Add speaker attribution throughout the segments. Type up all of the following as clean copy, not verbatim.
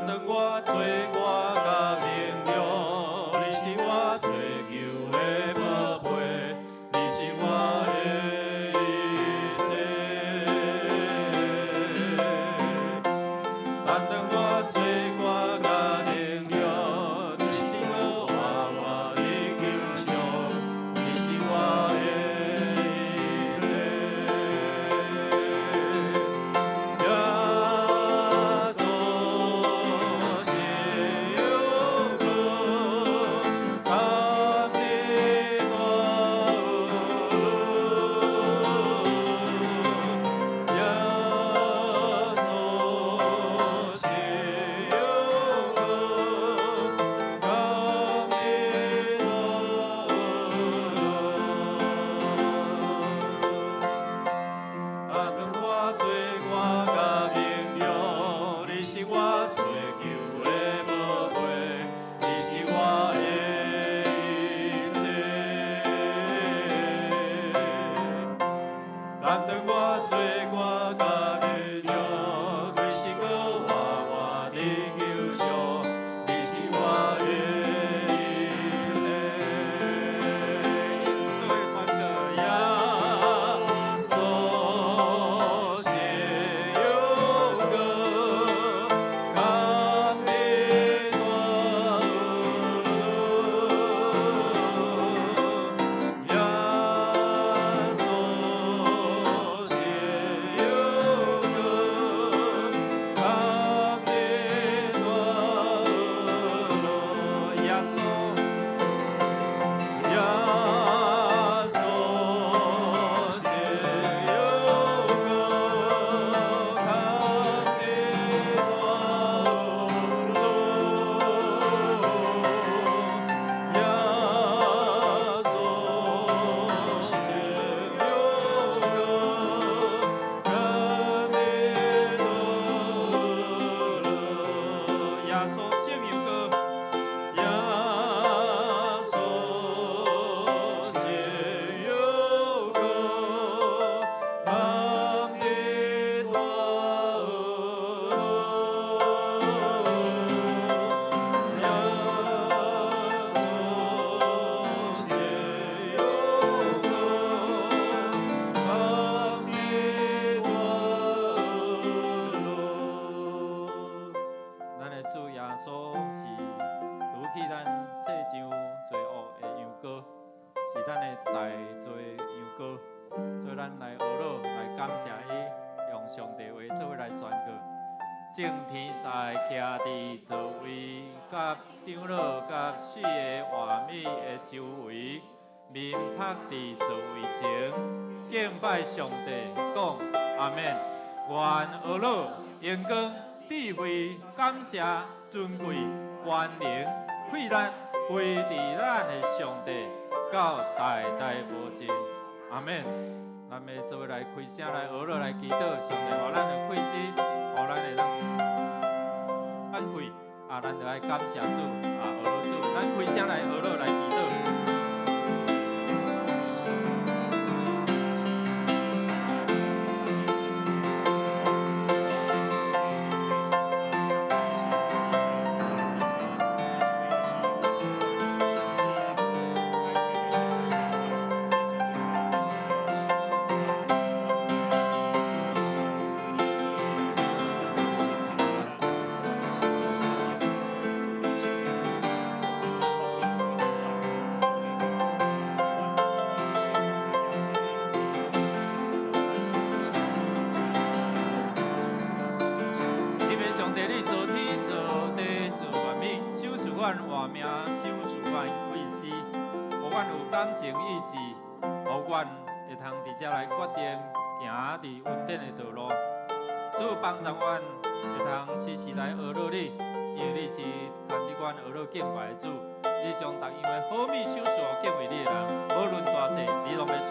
Speaker 1: 當我罪我佮榮耀，你是我追求的寶貝，你是我的一切。擔當我罪我佮榮耀，你是我活活的救贖，你是我的一切。耶穌是有歌，甘甜大樂。耶穌是有歌，甘甜大樂。擔當我罪我佮榮耀，你是我追求的寶貝，你是我的一切。擔當我罪我佮榮耀，你是我活活的救贖，你是我的一切。做伙宣告耶穌是有歌，甘甜大樂。耶穌是有歌，甘甜大樂。耶穌。耶穌是有歌，甘甜大樂。耶穌是有歌，甘甜大樂。耶穌聖油膏。耶穌是有歌，甘甜大樂。耶穌是有歌，甘甜大樂。咱的主耶穌是除去咱世上罪惡的羊羔，是咱的代罪羊羔，所以咱來學樂來感謝伊，用上帝話做伙來宣告。眾天使徛佇座位，佮長老佮四个活物的周圍，面伏佇座位前，敬拜上帝，講阿們。願呵咾、榮光、智慧、感謝、尊貴、權能、氣力，歸佇咱的上帝，到代代無盡。阿們。咱欲做伙來開聲來呵咾來祈禱，上帝予咱有氣息，予咱會當反饋，啊，咱就來感謝主，啊，呵咾主，咱開聲來呵咾來祈禱。天父上帝，你造天造地造萬物，賞賜阮活命，賞賜阮氣息，予阮有感情意志，予阮會通佇遮來決定行佇恩典的道路。主幫助阮會通時時來呵咾你，因為你是牽引阮呵咾敬拜的主。你將逐樣的好物賞賜予敬畏你的人，無論大細，你攏會賜。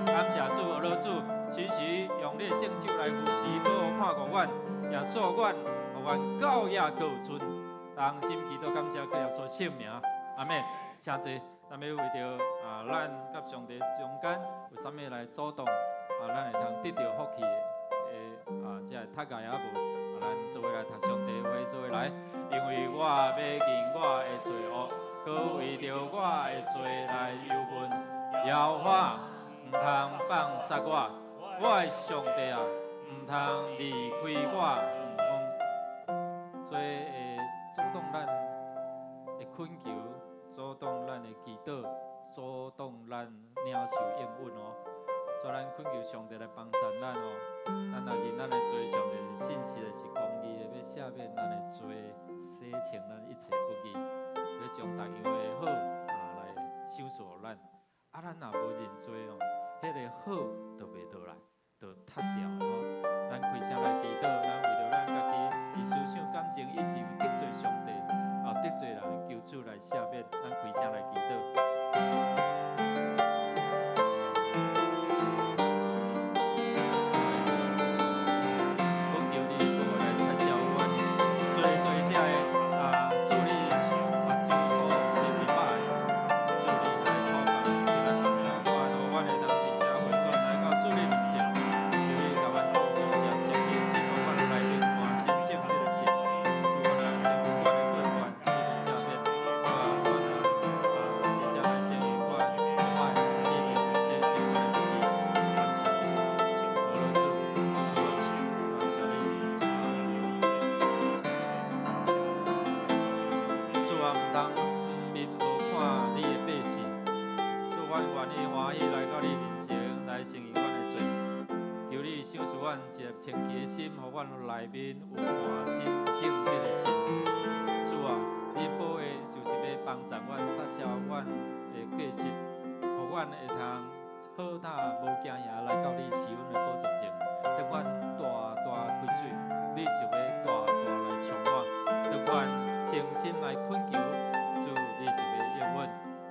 Speaker 1: 感謝主，呵咾主，時時用你的聖手來扶持、保護、看顧阮，也賜阮，予阮教也閣有尊。同心祈禱，感謝耶穌聖名，阿們。請坐。咱欲為著啊，咱佮上帝中間有啥物來阻擋啊，咱會通得著福氣的啊，這个來讀過啊無？啊，咱做伙來讀上帝話，做伙來，因為我欲認我的罪惡，閣為著我的罪來憂悶。耶和華，毋通放殺我，我的上帝啊，毋通離開我遠方。罪會阻擋咱的懇求，阻擋咱的祈禱，阻擋咱領受應允哦。所以咱懇求上帝來幫助咱哦。咱若認咱的罪，上帝是信實的，是公義的，欲赦免咱的罪，洗清咱一切不義，欲將逐樣的好啊來賞賜予咱。啊，咱若無認罪哦，彼個好就袂落來，就脫掉吼。咱開聲來祈禱，咱為著咱家己，伊思想感情一直有得罪上帝，啊得罪人，求主來赦免。咱開聲來祈禱。懇求你閣來擦銷阮罪罪這个啊，主你目睭所入的歹，主你來討伐，來幫助阮，予阮會當真正回轉來到主你面前，求你共阮創造一個清潔心，予阮內面換新正直的心，求阮啊，先阮的過犯，你來赦免，主啊，阮啊啊，伫遮來承認阮的歹，你來洗清阮的不義，感謝主，阿羅主，主啊，感謝你。主啊，毋通毋面無看你的百姓，主，阮願意歡喜來到你面前來承認阮的罪，求你賞賜阮一個清潔的心，予阮內面有換新正直的心。主啊，你保的就是欲幫助阮擦銷阮的過失，予阮會通好膽無驚嚇來到你施恩的寶座前。當阮大大開喙，你就欲大大來充滿；當阮誠心來懇求，主你就欲應允。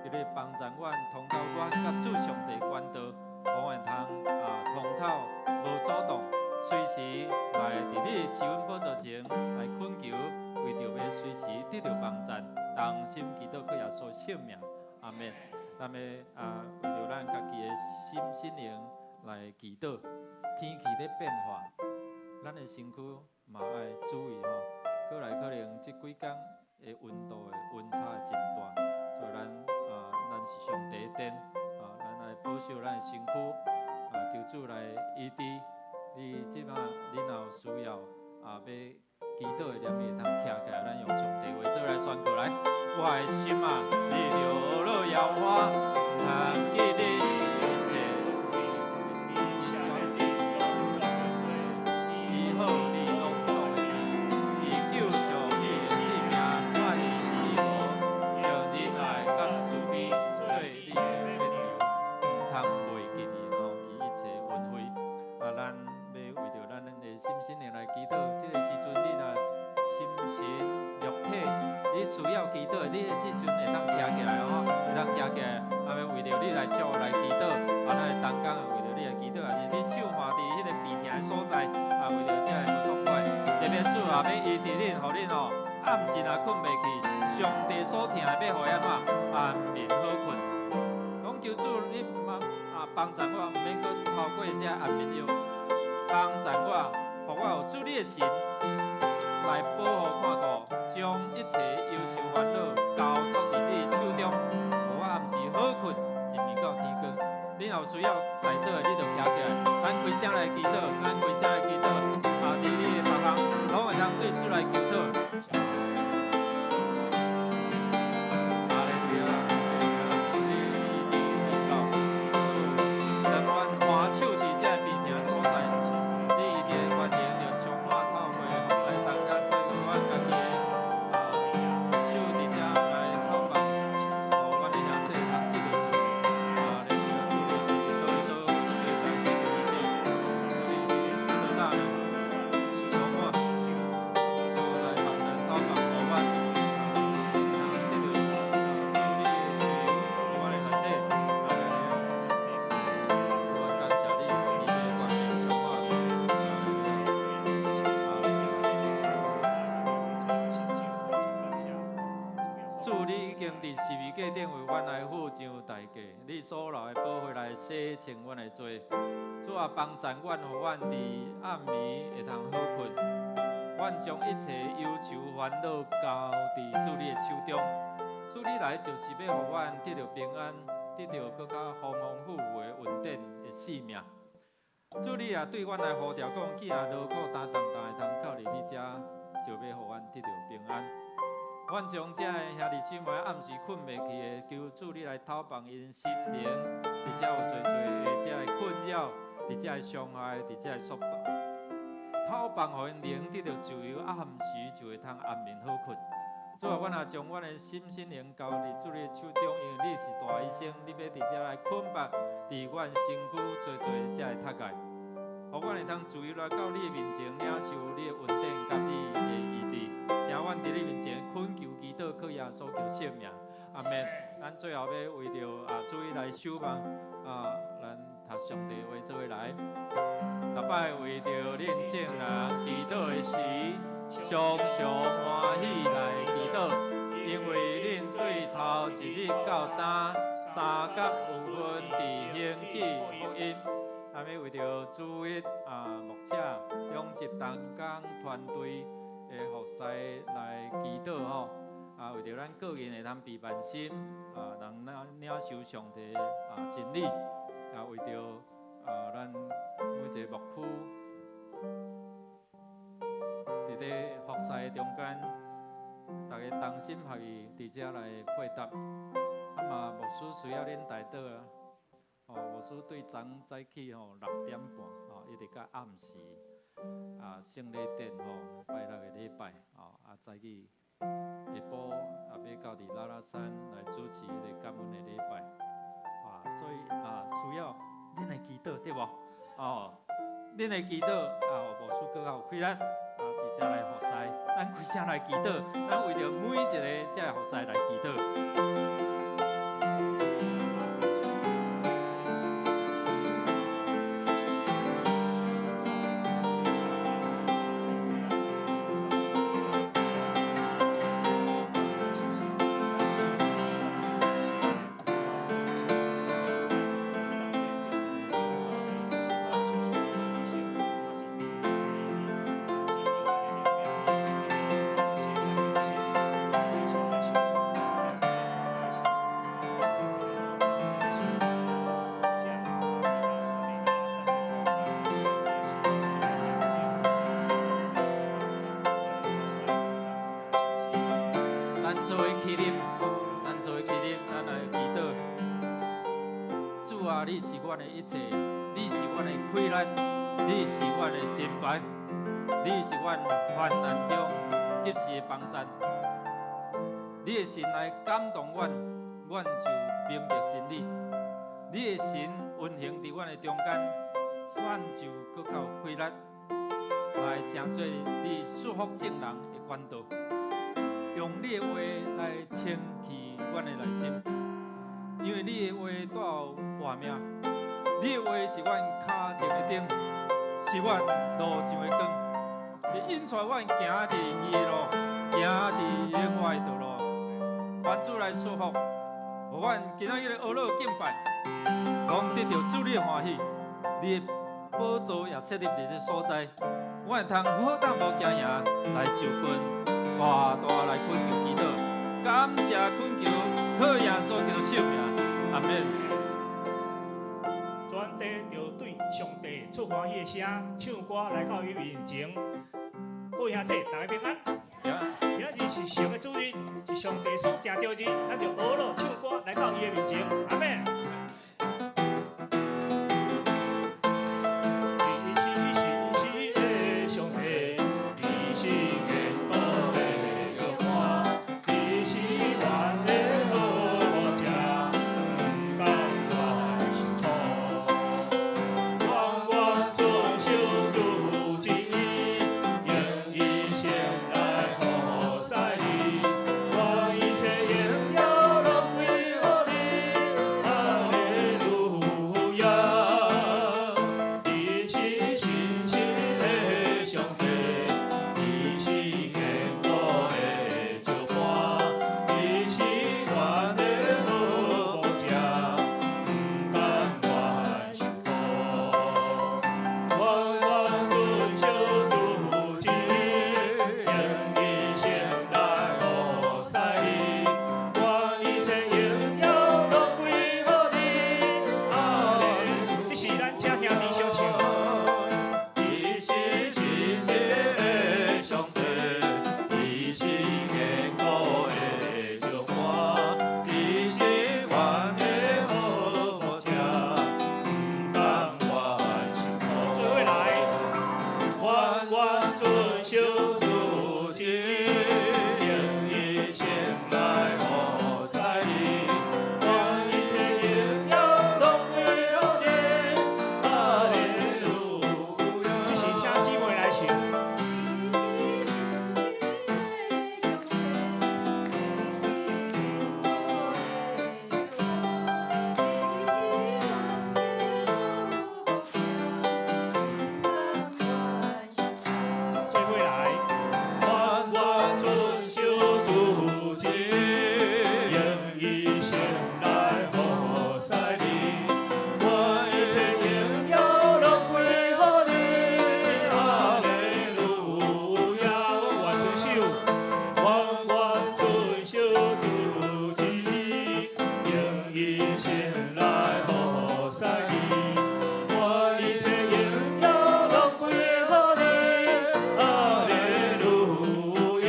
Speaker 1: 求你幫助阮通透阮佮主上帝管道，予阮會通啊通透無阻擋，隨時來佇你施恩寶座前來懇求，為著欲隨時得著幫助，同心祈禱靠耶穌聖名，阿門。咱欲啊為著咱家己的心心靈來祈禱。天氣咧變化，咱的身軀嘛愛注意吼。過來可能這幾工的溫度的溫差會真大，所以咱啊，咱是上帝的殿啊，咱愛保守咱的身軀啊，求主來醫治。你這馬你若有需要啊，欲祈禱的，連會通徛起來，咱用上帝話做來宣告來。我的心啊，你著學樂耶和華，毋通記你一切
Speaker 2: 赦免你攏總的罪，
Speaker 1: 醫好你攏總的病，伊救贖你的性命，脫離死亡，用仁愛佮慈悲做你的庇佑，毋通袂記伊吼，伊一切恩惠。啊，咱欲為著咱的心心靈來祈禱，這个時陣你若心神肉體，你需要祈禱的，你的這時陣會當徛起來吼，會當徛起來，啊，欲為著你來祝福來祈禱，啊，咱會同工為著你來祈禱，抑是你手環佇彼个病疼的所在，啊，為著這个無爽快，特別主啊，欲醫治恁，予恁吼暗時若睏袂去，上帝所疼的欲予按怎安眠好睏。講求主，你幫啊幫助我，毋免閣透過這安眠藥，幫助我，予我有主你的神來保護看顧，將一切憂愁煩惱交託佇你的手中，予我暗時好睏，一暝到天光。你若有需要代禱的，你就徛起來，咱開聲來祈禱，咱開聲來祈禱。啊，佇你的逐項，攏會通對主來求禱。哈利路亞，你一定能夠，主，當阮看手佇這個病疼所在，你一定會關聯著充滿透過服侍當間對阮家己的啊手佇遮來討伐，予阮的兄弟通得著主。哈利路亞，主你是倒倒會來得著醫治，主你神的大能，充滿，主來幫助。祭顶為阮來付上代價，你所流的寶血來洗清阮的罪。主啊，幫贊阮，予阮佇暗暝會通好睏。阮將一切憂愁煩惱交佇主你的手中。主你來就是欲予阮得著平安，得著閣較豐豐富富的恩典的生命。主你也對阮來呼召講，囝勞苦擔重擔會通到佇你遮，就欲予阮得著平安。阮將遮的兄弟姊妹暗時睏袂去的，求主你來透放𪜶心靈，佇遮有濟濟的遮的困擾，佇遮的傷害，佇遮的束縛，透放予𪜶靈得著自由，暗時就會通安眠好睏。主啊，阮也將阮的心身靈交佇主你的手中，因為你是大醫生，你欲佇遮來捆縛佇阮身軀濟濟遮的踢礙，予阮會通自由來到你的面前，領受你的恩典佮你的醫治。聽阮佇你面前懇求祈禱，靠耶穌基督聖名，阿門。咱最後欲為著主日來守望啊，咱讀上帝話做伙來。逐擺為著恁眾人祈禱的時，常常歡喜來祈禱，因為恁對頭一日到今相佮有份佇興起福音。咱欲為著主日牧者兩集同工團隊的服侍來祈禱吼，為著咱個人會通備萬心，能領受上帝真理，為著咱每一個牧區，佇咧服侍中間，逐家同心合意佇遮來配搭。嘛，牧師需要恁代禱啊！哦，牧師對昨早起吼6點半吼，一直到暗時聖禮殿吼拜六的禮拜吼，早起下晡也欲到佇拉拉山來主持彼个感恩的禮拜，所以需要恁的祈禱對無？哦，恁的祈禱，牧師閣較有氣力佇遮來服侍，咱規聲來祈禱，咱為著每一个遮服侍來祈禱。咱做伙起立，咱做伙起立，咱來祈禱。主啊，你是阮的一切，你是阮的氣力，你是阮的盾牌，你是阮患難中及時的幫贊。你的神來感動阮，阮就明白真理。你的神運行佇阮的中間，阮就閣較有氣力來成做你祝福眾人的管道。用你的話來清氣阮的內心，因為你的話帶有活命，你的話是阮跤前的燈，是阮路上的光，是引帶阮行佇義的路，行佇永活的道路。願主來祝福，予阮今仔日的哀樂敬拜，攏得著主你的歡喜，你的寶座也設立佇這所在，阮會通好膽無驚惶來就近。大大來懇求祈禱，感謝懇求，靠耶穌基督聖名，阿門。
Speaker 2: 全地著對上帝出歡喜的聲，唱歌來到伊面前。各位兄弟，大家平安。今仔日是神的主日，是上帝所定的日，咱就呵樂唱歌來到伊的面前，阿門。你是信實的上帝，你是堅固的石磐，你是阮的好牧者，毋甘阮失途。願我遵守主旨意，用一生來服侍你，願一切榮耀攏歸予你。哈願願遵守主旨，用一生來服侍你，願一切榮耀攏歸予你。哈利路亞。這是請姊妹來唱。
Speaker 3: 你是屬天的上帝，你是我的主，你是阮的祝福者，甘願受苦。
Speaker 2: 做伙來，願願遵守主旨，用一生來服侍你，願一切榮耀攏歸予你。哈利路亞，願遵守，願願遵守主旨，用一生來服侍你，願一切榮耀攏歸予你。哈利路亞，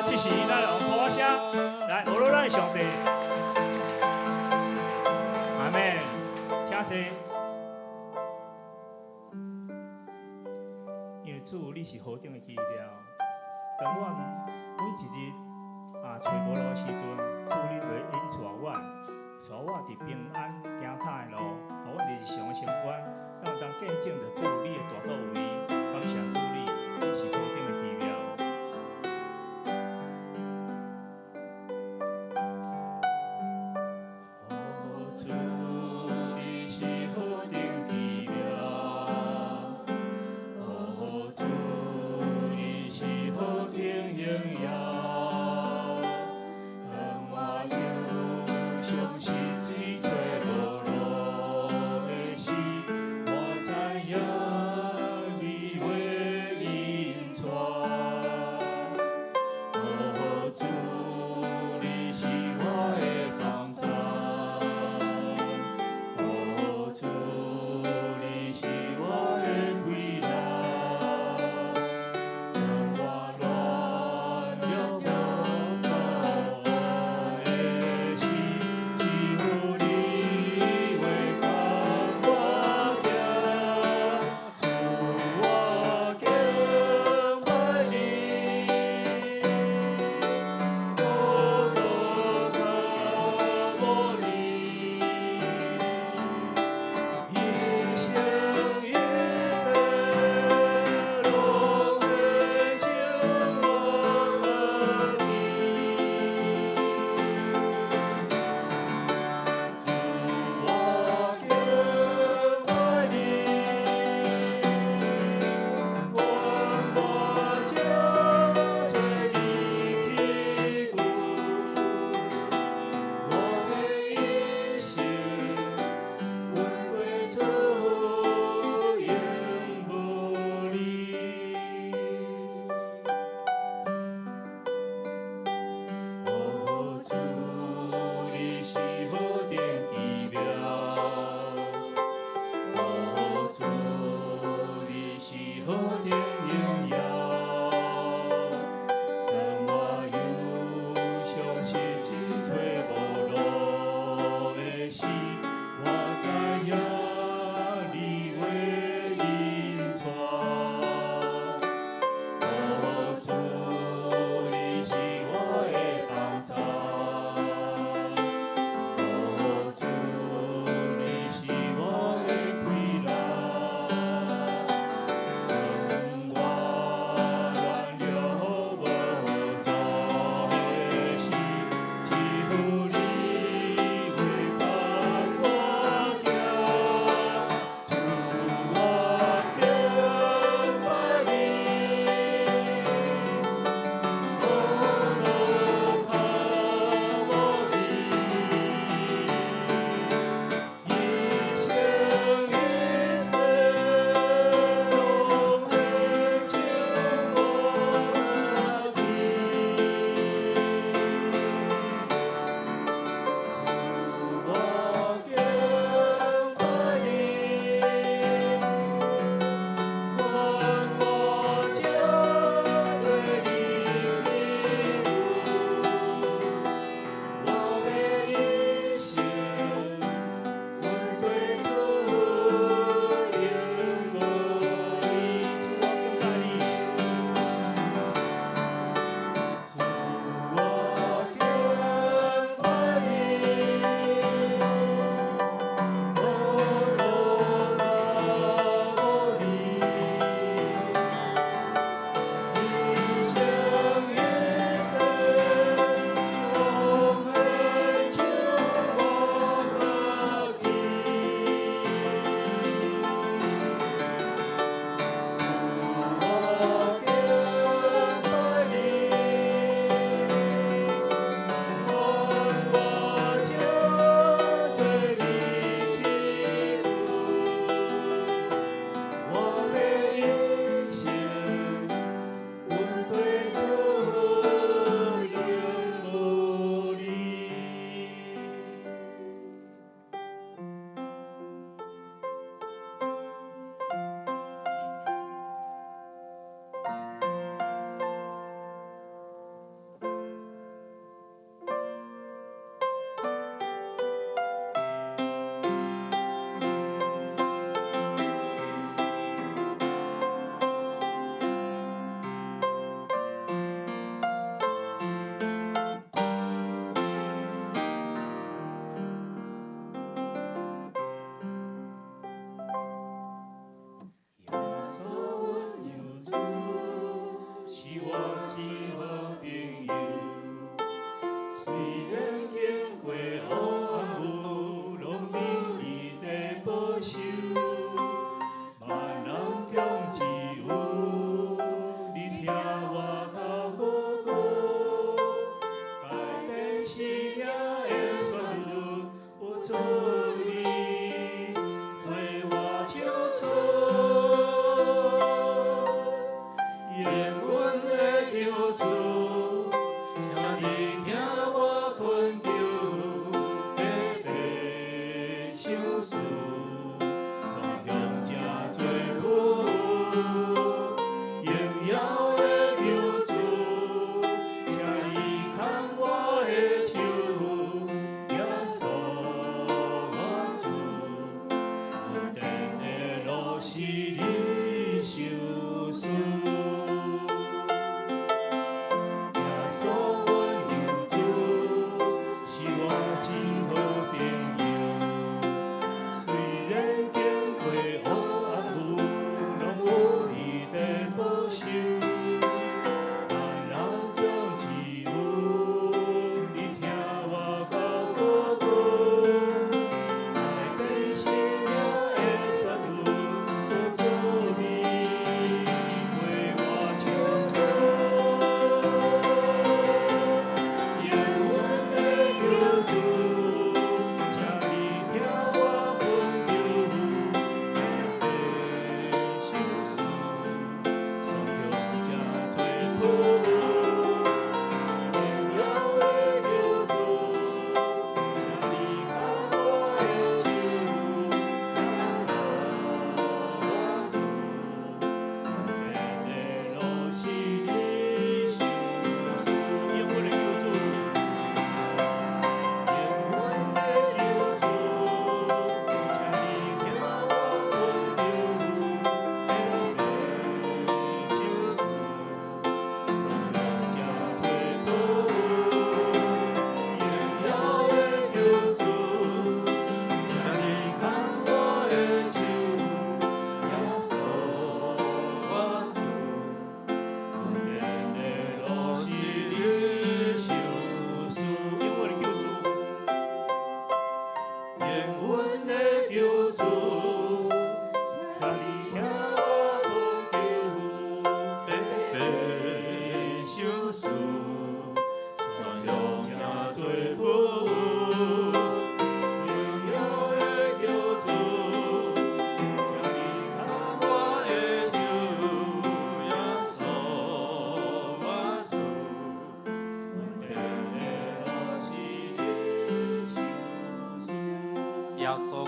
Speaker 2: 這是咱用鼓聲來學咱的上帝。阿門。請坐。因為主，你是何等的奇妙。當我每一日啊揣無路的時陣，主你會引帶我，帶我佇平安行坦的路，予阮日常的生活，咱有當見證著主你的大作為。感謝主你，你是何等的奇妙。哦，主，你是何等奇妙！哦，主，你是何等榮耀！當我憂傷失志揣無路的時，我知影你予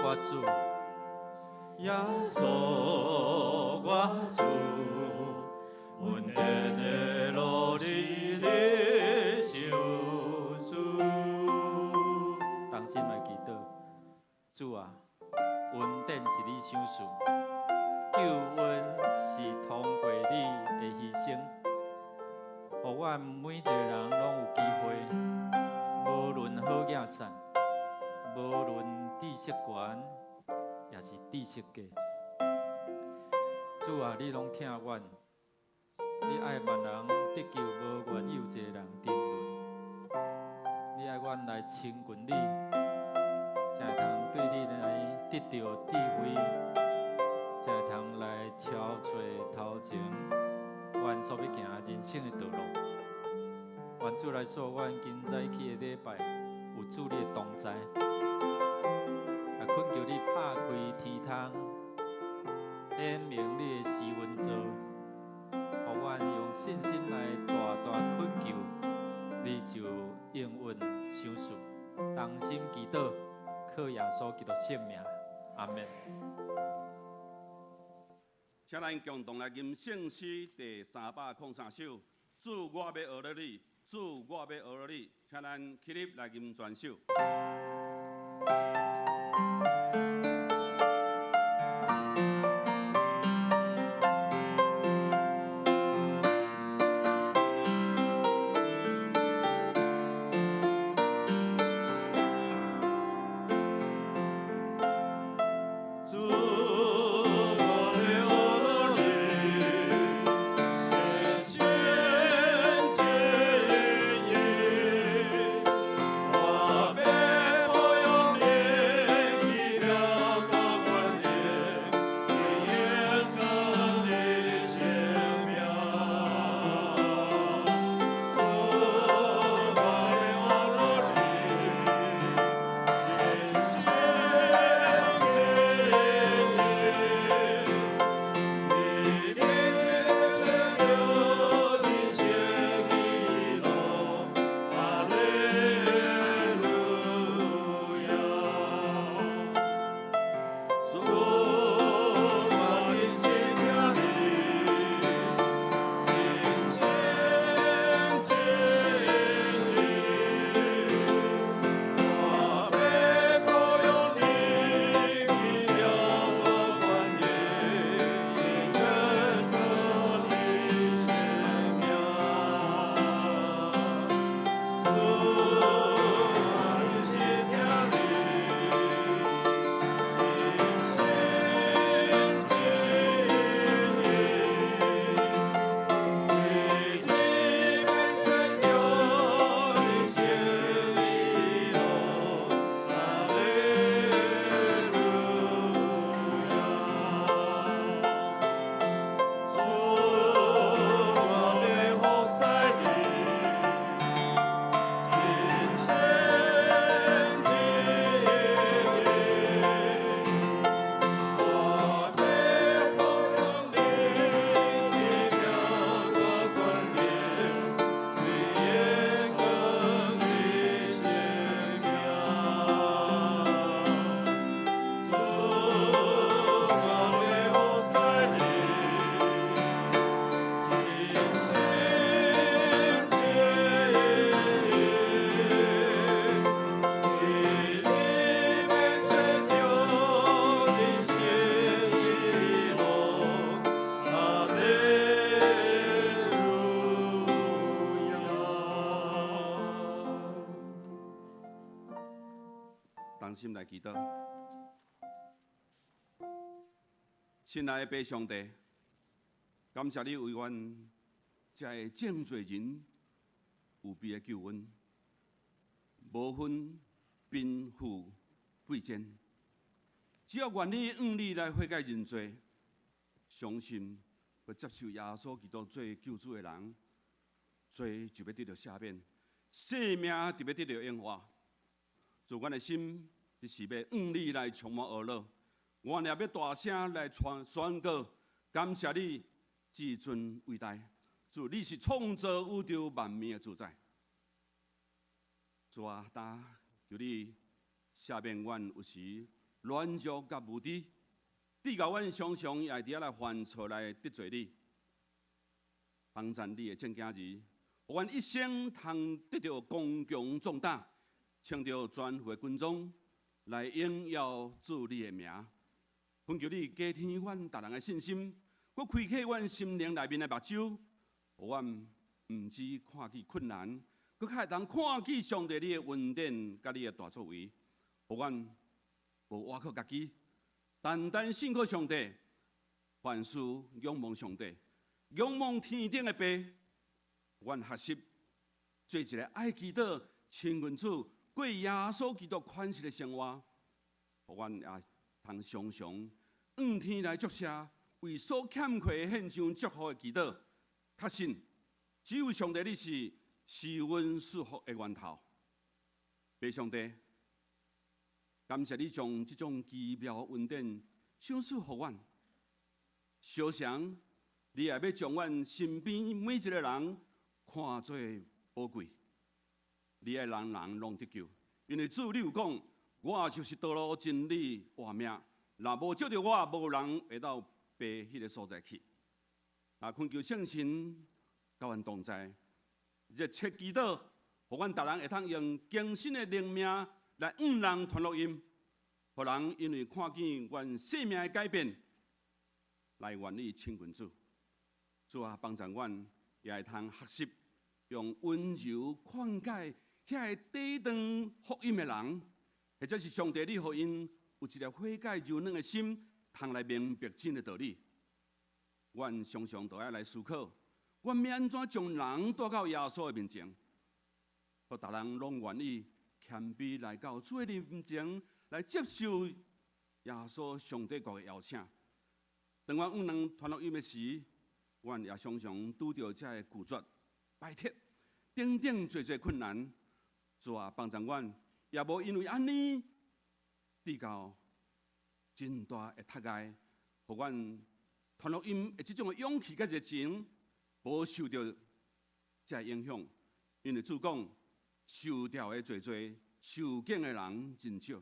Speaker 1: 我主，耶穌我主，恩典的路你咧賞賜。同心來祈禱，主啊，恩典是你賞賜，救恩是通過你的犧牲，予阮每一个人攏有機會，無論好囝散，無論知識懸，抑是知識低。主啊，你攏疼阮，你愛萬人得救，無願有一个人沉淪。你愛阮來親近你，才會通對你來得著智慧，才會通來超越頭前阮所欲行人生的道路。願主來賜阮今早起的禮拜有主你的同在，也懇求你拍開天窗，顯明你的施恩座，予阮用信心來大大懇求，你就應允賞賜。同心祈禱，靠耶穌基督聖名，阿們。
Speaker 4: 請咱共同來吟聖詩第303首。主，我欲學了你，主，我欲學了你，請咱起立來吟全首。
Speaker 2: 主，我欲學了你，真心真意，我欲保養你，奇妙大權能，永遠你聖名。主，我欲學了你，真心真意，你必成就人生喜樂，哈利路亞。主，我真心疼你，真心真意，我欲保養你，奇妙大權能，永遠你聖名。主，我真心疼你，真心真意，你必成就人生喜樂，哈利路亞。主，我欲服侍你，真心真意，我欲服侍你，奇妙大權能，永遠你聖名。主，我欲服侍你，真心真意，你必成就人生喜樂，哈利路亞。
Speaker 4: 同心來祈禱。親愛的父上帝，感謝你為阮這个眾罪人預備的救恩，無分貧富貴賤，只要願意向你來悔改認罪，相信欲接受耶穌基督做救主的人，罪就欲得著赦免，生命就欲得著永活。主，阮的心就是欲向你來充滿呵咾，阮也欲大聲來傳宣告，感謝你至尊偉大。主，你是創造宇宙萬物的主宰。主啊，求你赦免阮有時軟弱佮無知，致到阮常常也會佇遐來犯錯來得罪你。幫贊你的眾囝兒，予阮一生通得著剛強壯膽，穿著全副的軍裝來榮耀主你的名。懇求你加添阮逐人的信心，閣開啟阮心靈內面的目睭，予阮毋止看見困難，閣較會當看見上帝你的恩典佮你的大作為，予阮無倚靠家己，單單信靠上帝，凡事仰望上帝，仰望天頂的父，阮學習做一个愛祈禱、親近主、過耶穌基督款式的生活，予阮也通常常向天來祝謝，為所欠缺的獻上祝福的祈禱。確信只有上帝你是施恩賜福的源頭。父上帝，感謝你將這種奇妙恩典賞賜予阮。相信你也欲將阮身邊每一个人看做寶貴，你愛人人攏得救，因為主你有講，我就是道路、真理、活命，若無藉著我，無人會到父彼个所在去。啊，懇求聖神佮阮同在，熱切祈禱，予阮逐人會通用更新的靈命來向人傳福音，予人因為看見阮生命的改變，來願意親近主。主啊，幫助阮也會通學習用溫柔勸解遐个抵擋福音的人，或者是上帝你予𪜶有一个悔改柔軟的心，通來明白真的道理。阮常常都愛來思考，阮欲按怎將人帶到耶穌的面前，予逐人攏願意謙卑來到主的面前，來接受耶穌上帝國的邀請。當阮向人傳福音的時，阮也常常拄著這个拒絕、排斥等等濟濟困難。主啊，幫助阮，也無因為按呢，致到真大的窒礙，予阮傳福音的這種的勇氣佮熱情，無受著這个影響。因為主講，受調的濟濟，受揀的人真少。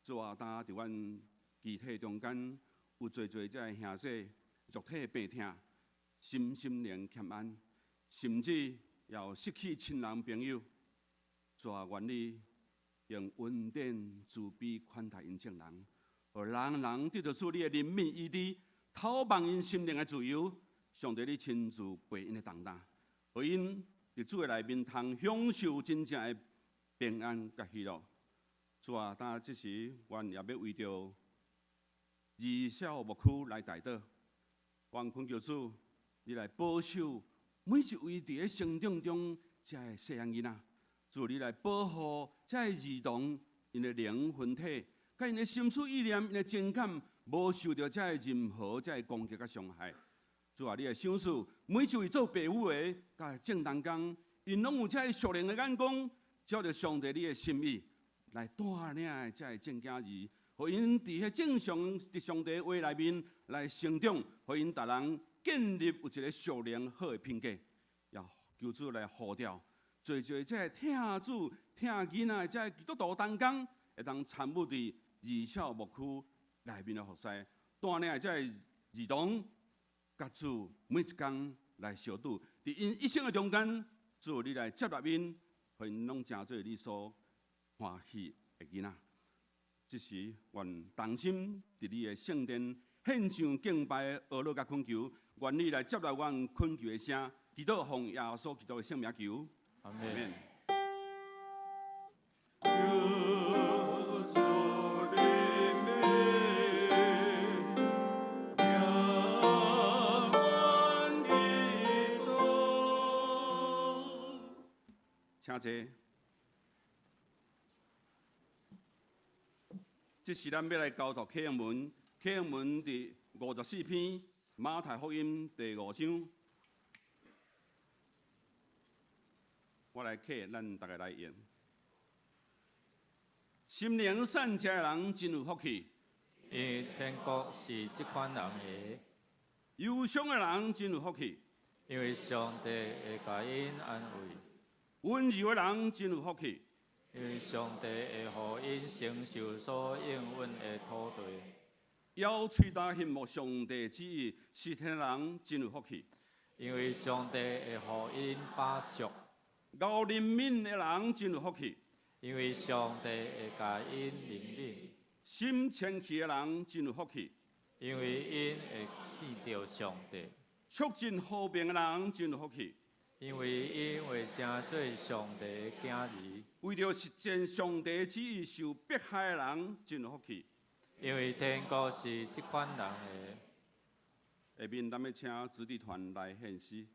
Speaker 4: 主啊，當佇阮肢體中間有濟濟這个兄弟肉體病痛，身心靈欠安，甚至也有失去親人朋友。主啊，願你用恩典慈悲款待𪜶眾人，予人人得著主你的憐憫醫治，透望𪜶心靈的自由。上帝，你親自背𪜶的重擔，予𪜶佇主的內面通享受真正的平安佮喜樂。主啊，當這時，阮也欲為著二小牧區來代禱，阮懇求主，你來保守每一位佇咧成長中這个細漢囡仔，主你來保護這个兒童𪜶的靈魂體，佮𪜶的心思意念、𪜶的情感，無受著這个任何這个攻擊佮傷害。主啊，你來賞賜每一位做爸母的，佮眾同工，𪜶攏有這个屬靈的眼光，照著上帝你的心意來帶領這个眾囝兒，予𪜶佇彼正常佇上帝話內面來成長，予𪜶逐人建立有一个屬靈好的品格，也求主來呼召，濟濟這个疼主、疼囡仔的這个基督徒同工，會當參與佇二小牧區內面的服侍，帶領的這个兒童，佮主每一工來相拄，佇𪜶一生的中間，主你來接納𪜶，予𪜶攏成做你所歡喜的囡仔。這時，願同心佇你的聖殿獻上敬拜、哀禱佮懇求，願你來接納阮懇求的聲，祈禱奉耶穌基督的聖名求，
Speaker 1: 阿門。
Speaker 2: 求主憐憫，聽阮祈禱。
Speaker 4: 請坐。這時咱欲來交託啟應文，啟應文佇54篇，馬太福音第五章。我來啟，咱逐家來用。心靈善食的人真有福氣，
Speaker 1: 因為天國是這款人的。
Speaker 4: 憂傷的人真有福氣，
Speaker 1: 因為上帝會共𪜶安慰。
Speaker 4: 溫柔的人真有福氣，
Speaker 1: 因為上帝會予𪜶承受所應允的土地。
Speaker 4: 咬喙焦羨慕上帝旨意實現的人真有福氣。
Speaker 1: 因為上帝會予𪜶飽足。
Speaker 4: 𠢕憐憫的人真有福氣。
Speaker 1: 因為上帝會共𪜶憐憫。
Speaker 4: 心清氣的人真有福氣。
Speaker 1: 因為𪜶會見著上帝。
Speaker 4: 促進和平的人真有福氣。
Speaker 1: 因為𪜶會成做上帝的囝兒。
Speaker 4: 為著實踐上帝旨意受迫害的人真有福氣。
Speaker 1: 因為天國是這款人的。
Speaker 4: 下面咱欲請子弟團來獻詩。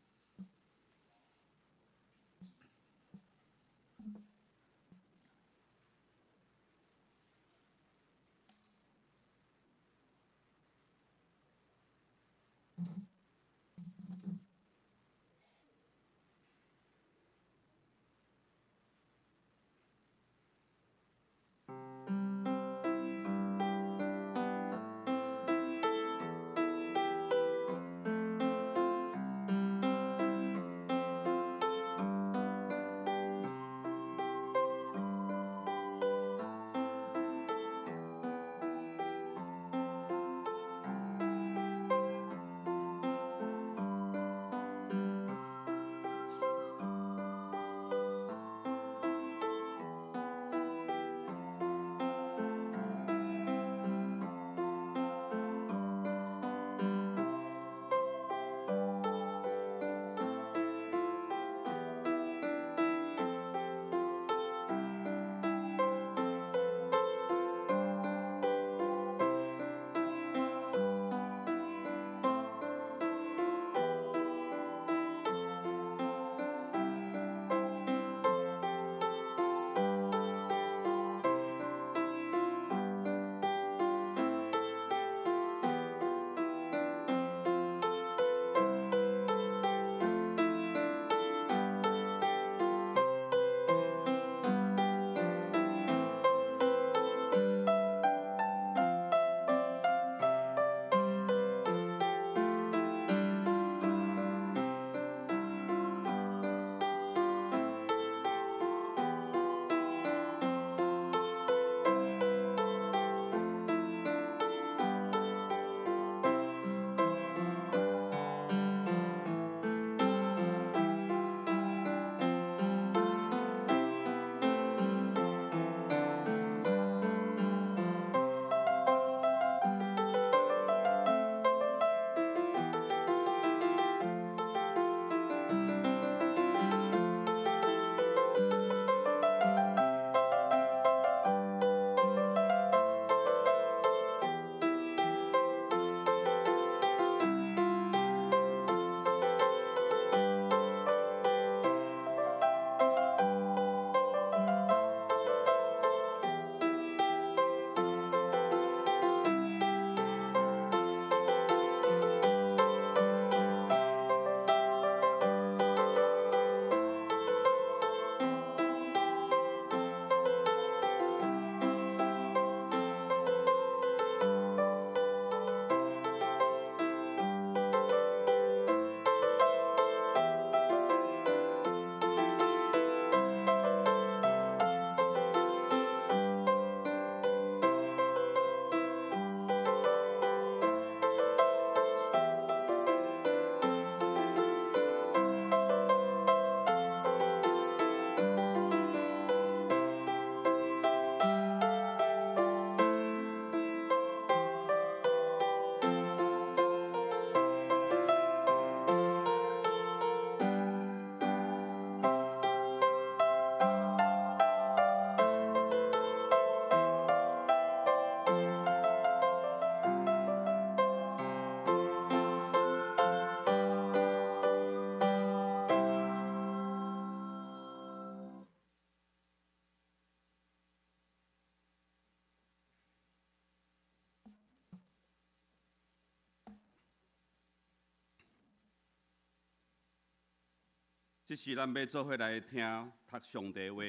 Speaker 4: 這時咱欲做伙來聽讀上帝話。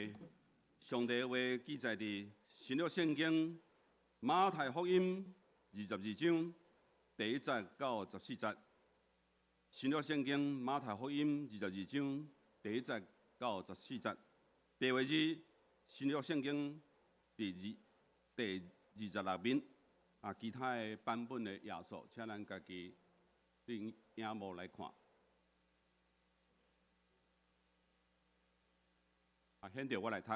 Speaker 4: 上帝話記載佇新約聖經馬太福音22章第1節到14節。新約聖經馬太福音22章第1節到14節，白話字新約聖經第26面，啊，其他的版本的頁數，請咱家己用螢幕來看。啊，現在我來讀。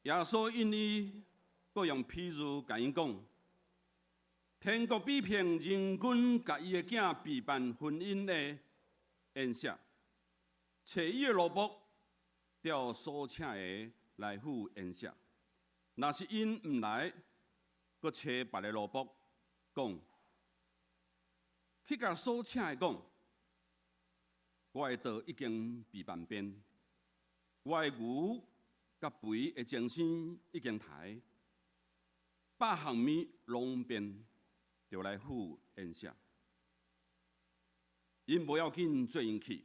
Speaker 4: 耶穌應伊，閣用譬喻共𪜶講：天國比譬人君共伊的囝備辦婚姻的宴席，差伊的奴僕召所請的來赴宴席。若是𪜶毋來，閣差別个奴僕講，去共所請的講：我的桌已經備辦便，我的牛佮肥的精牲已經刣，百項物攏便，著來赴宴席。𪜶無要緊，做𪜶去，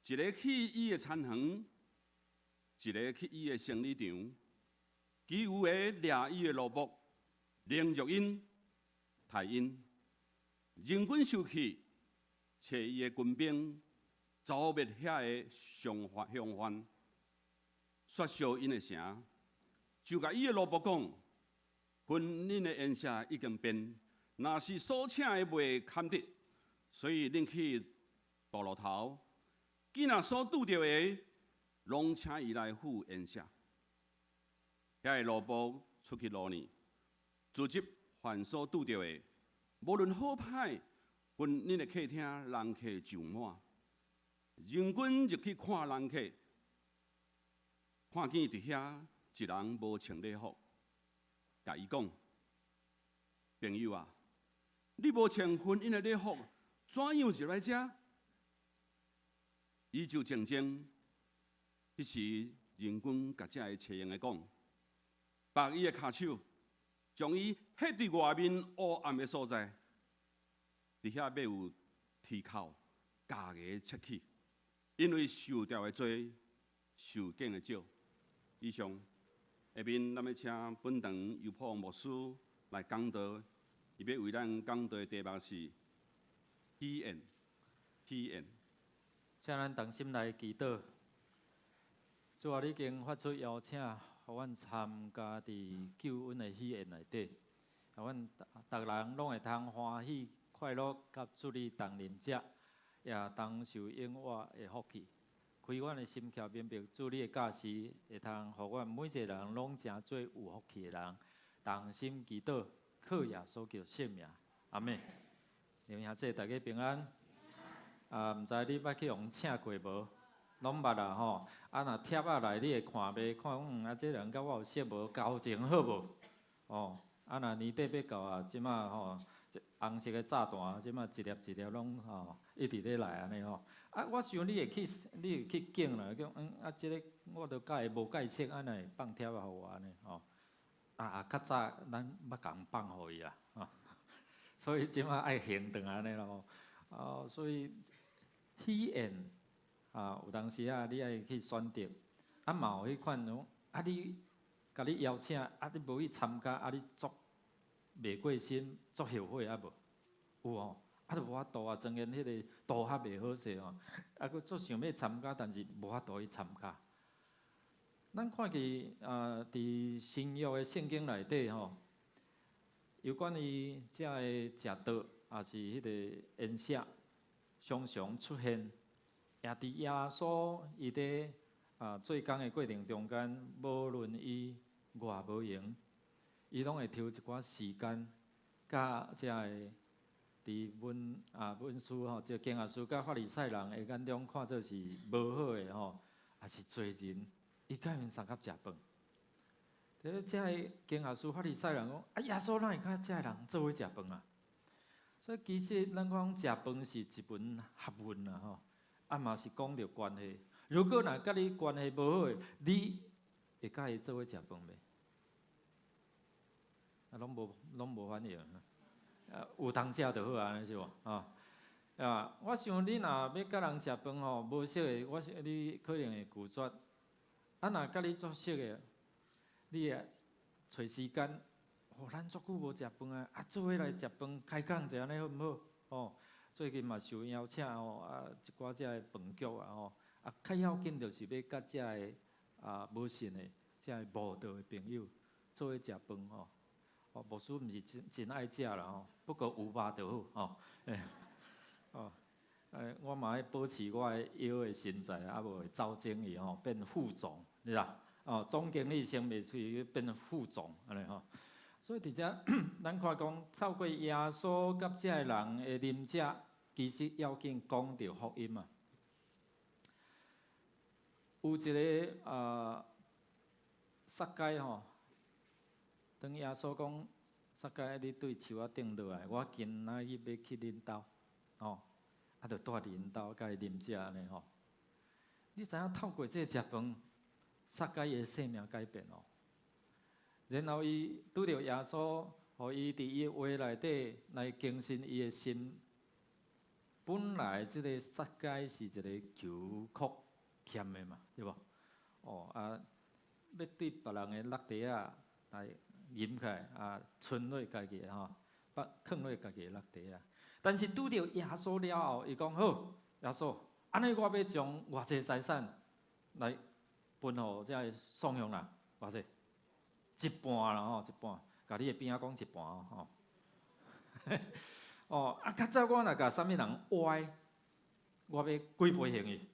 Speaker 4: 一个去伊的田園，一个去伊的生理場，其餘的掠伊的奴僕，凌辱𪜶，刣𪜶。人君受氣，差伊的軍兵剿滅遐个凶犯凶犯，煞燒𪜶的城，就共伊的奴僕講：婚姻的宴席已經便，若是所請的袂堪得，所以恁去大路頭，見若所拄著的，攏請伊來赴宴席。遐个奴僕出去路呢，直接凡所拄著的，無論好歹，婚姻的客廳人客就滿。人君入去看人客，看見佇遐一人無穿禮服，共伊講：朋友啊，你無穿婚姻的禮服，怎樣入來遮？伊就靜靜。彼時人君共這个揣用的講，縛伊的跤手，將伊彼佇外面烏暗的所在，佇遐欲有啼哭、咬牙切齒，因為受調的濟，受揀的少。以上，下面咱欲請本堂尤破牧師來講道，伊欲為咱講道的題目是喜宴，喜宴。
Speaker 1: 請咱同心來祈禱。主啊，你已經發出邀請，予阮參加佇救恩的喜宴內底，予阮逐人攏會通歡喜快樂，佮主你同啉食，也同受永活的福氣。開阮的心竅，明白主你的教示，會通予阮每一个人攏成做有福氣的人。同心祈禱，靠耶穌基督聖名，阿們。弟兄姊妹大家平安。啊，毋知你捌去予人請過無？攏捌啦吼。啊，若帖仔來，你會看袂？看講，啊，這人佮我有識無？交情好無？哦，啊，若年底欲到啊，這馬吼，紅色的炸彈，這馬一粒一粒攏吼，一直咧來按呢吼。啊，我想你會去，你會去揀啦，講啊，這个我都佮伊無蓋識，啊，哪會放帖仔予我按呢吼？啊啊，較早咱捌共放予伊啊，吼。所以這馬愛還轉按呢咯。哦，所以喜宴啊，有當時啊，你愛去選擇，啊嘛有彼款講，啊你共你邀請，啊你無去參加，啊你足袂過身，足後悔啊無？有吼，啊就無法度啊，當然彼个途較袂好勢吼，啊閣足想欲參加，但是無法度去參加。咱看見啊，佇新約的聖經內底吼，有關於這个食桌，抑是彼个宴席，常常出現，也佇耶穌伊佇啊做工的過程中間，無論伊偌無閒，伊攏會抽一寡時間，佮這个佇文士吼，這經學師佮法利賽人的眼中看做是無好的吼，抑是罪人，伊佮𪜶相佮食飯。這個經學師法利賽人講：啊，耶穌哪會佮這个人做伙食飯啊？所以其實咱講食飯是一門學問啦吼，啊嘛是講著關係。如果若佮你關係無好的，你會佮伊做伙食飯袂？啊，攏無反應。啊，有通食就好啊，是無？吼啊，我想你若欲佮人食飯吼，無熟的，我想你可能會拒絕。啊，若佮你足熟的，你會揣時間。哦，咱足久無食飯啊，啊，做伙來食飯，開講者按呢好毋好？吼，最近嘛受邀請吼，啊，一寡這个飯局啊吼，啊，較要緊就是欲佮遮个無信的、遮个慕道的朋友做伙食飯吼。哦，牧師毋是真真愛食啦吼，不過有肉就好吼。哦，我嘛愛保持我的腰的身材，啊無會走精去吼，變副總，你知？哦，總經理升袂出去變副總，按呢吼。所以佇遮，咱看講透過耶穌佮遮个人的啉食，其實要緊講著福音啊。有一个撒該吼，當耶穌講撒該，你對樹仔頂落來，我今仔日欲去恁兜，吼，啊，就蹛佇𪜶兜共伊啉食按呢吼。你知影透過這个食飯，撒該的生命改變哦。然後伊拄著耶穌，予伊佇伊的話內底來更新伊的心。本來這个撒該是一个求闊儉的嘛，對無？哦啊，欲對別人的橐袋仔來揜起來啊，賰落家己的吼，放囥落家己的橐袋仔。但是拄著耶穌了後，伊講好，耶穌，按呢我欲將偌濟財產來分予遮个喪鄉人，偌濟？一半啦吼，一半，共你的邊仔講一半吼。哦，啊，較早我若共啥物人歪，我欲幾倍還伊？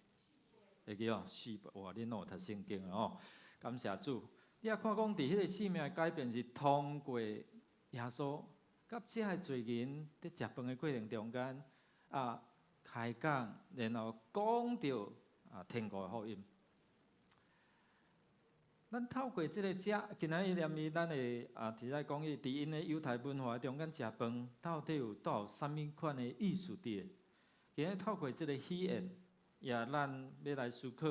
Speaker 1: 會記哦，四倍，哇！恁攏有讀聖經啊吼，感謝主。你也看講，佇彼个生命的改變是通過耶穌佮遮个罪人佇食飯的過程中間啊開講，然後講著天國的福音。咱透過這个食，今仔日連伊咱會佇咧講伊佇𪜶的猶太文化中間食飯，到底有帶有啥物款的意思佇？今日透過這个喜宴，也咱欲來思考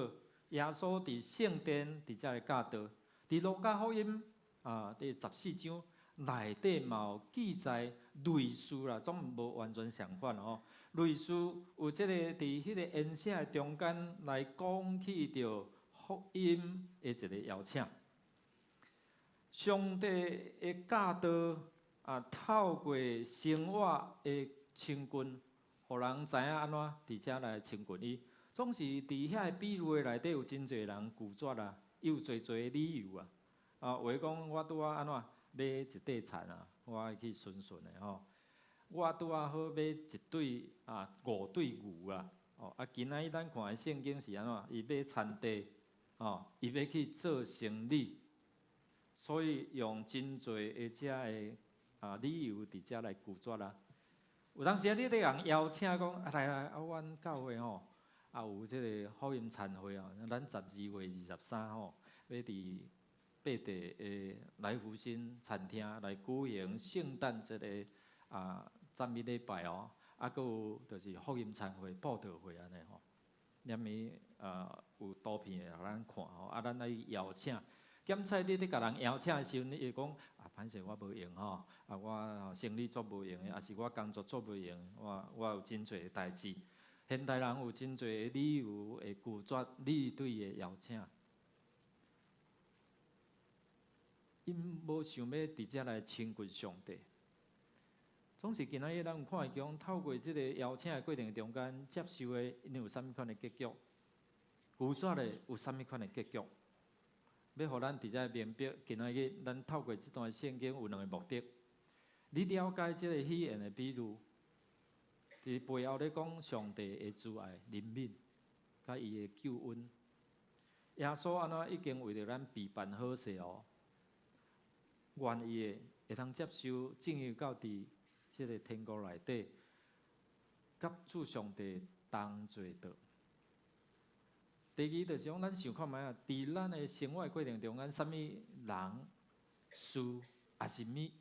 Speaker 1: 耶穌佇聖殿佇遮个教導，佇路加福音佇14章內底嘛有記載類似啦，總無完全相款吼。類似有這个佇彼個筵席的中間來講起著福音的一个邀請，上帝的教導透過生活的親近，予人知影按怎佇遮來親近伊。總是佇遐个比喻的內底有真濟人拒絕啊，伊有濟濟个理由啊。啊，有的講我拄仔按怎買一塊田啊，我愛去巡巡的吼。我拄仔好買一對五對牛啊。哦，啊，今仔日咱看的聖經是按怎？伊買田地。哦，伊欲去做生理，所以用真濟的遮个理由佇遮來拒絕啦。有當時啊，你咧共邀請講啊來來啊，阮教會吼有這个福音餐會哦，咱12月23吼，欲佇八地的來福星餐廳來舉行聖誕節的讚美禮拜哦，啊，閣有就是福音餐會、佈道會按呢吼。連暝有圖片會予咱看吼，啊，咱來邀請。檢採你咧共人邀請的時陣，你會講啊，歹勢我無閒吼，啊，我生理足無閒的，抑是我工作足無閒，我有真濟的代誌。現代人有真濟的理由會拒絕你對伊的邀請，𪜶無想欲佇遮來親近上帝。總是今仔日咱有看會講，透過這个邀請的過程中間，接受的𪜶有啥物款的結局？拒絕的有啥物款的結局？欲予咱佇遮明白，今仔日咱透過這段聖經有兩个目的：你了解這个喜宴的比喻，佇背後咧講上帝的慈愛、憐憫，佮伊的救恩。耶穌按怎已經為著咱備辦好勢哦，願意的會通接受進入到佇這个天國內底，佮主上帝同坐桌。第二就是講，咱想看覓啊？佇咱的生活過程中間，啥物人、事，抑是物，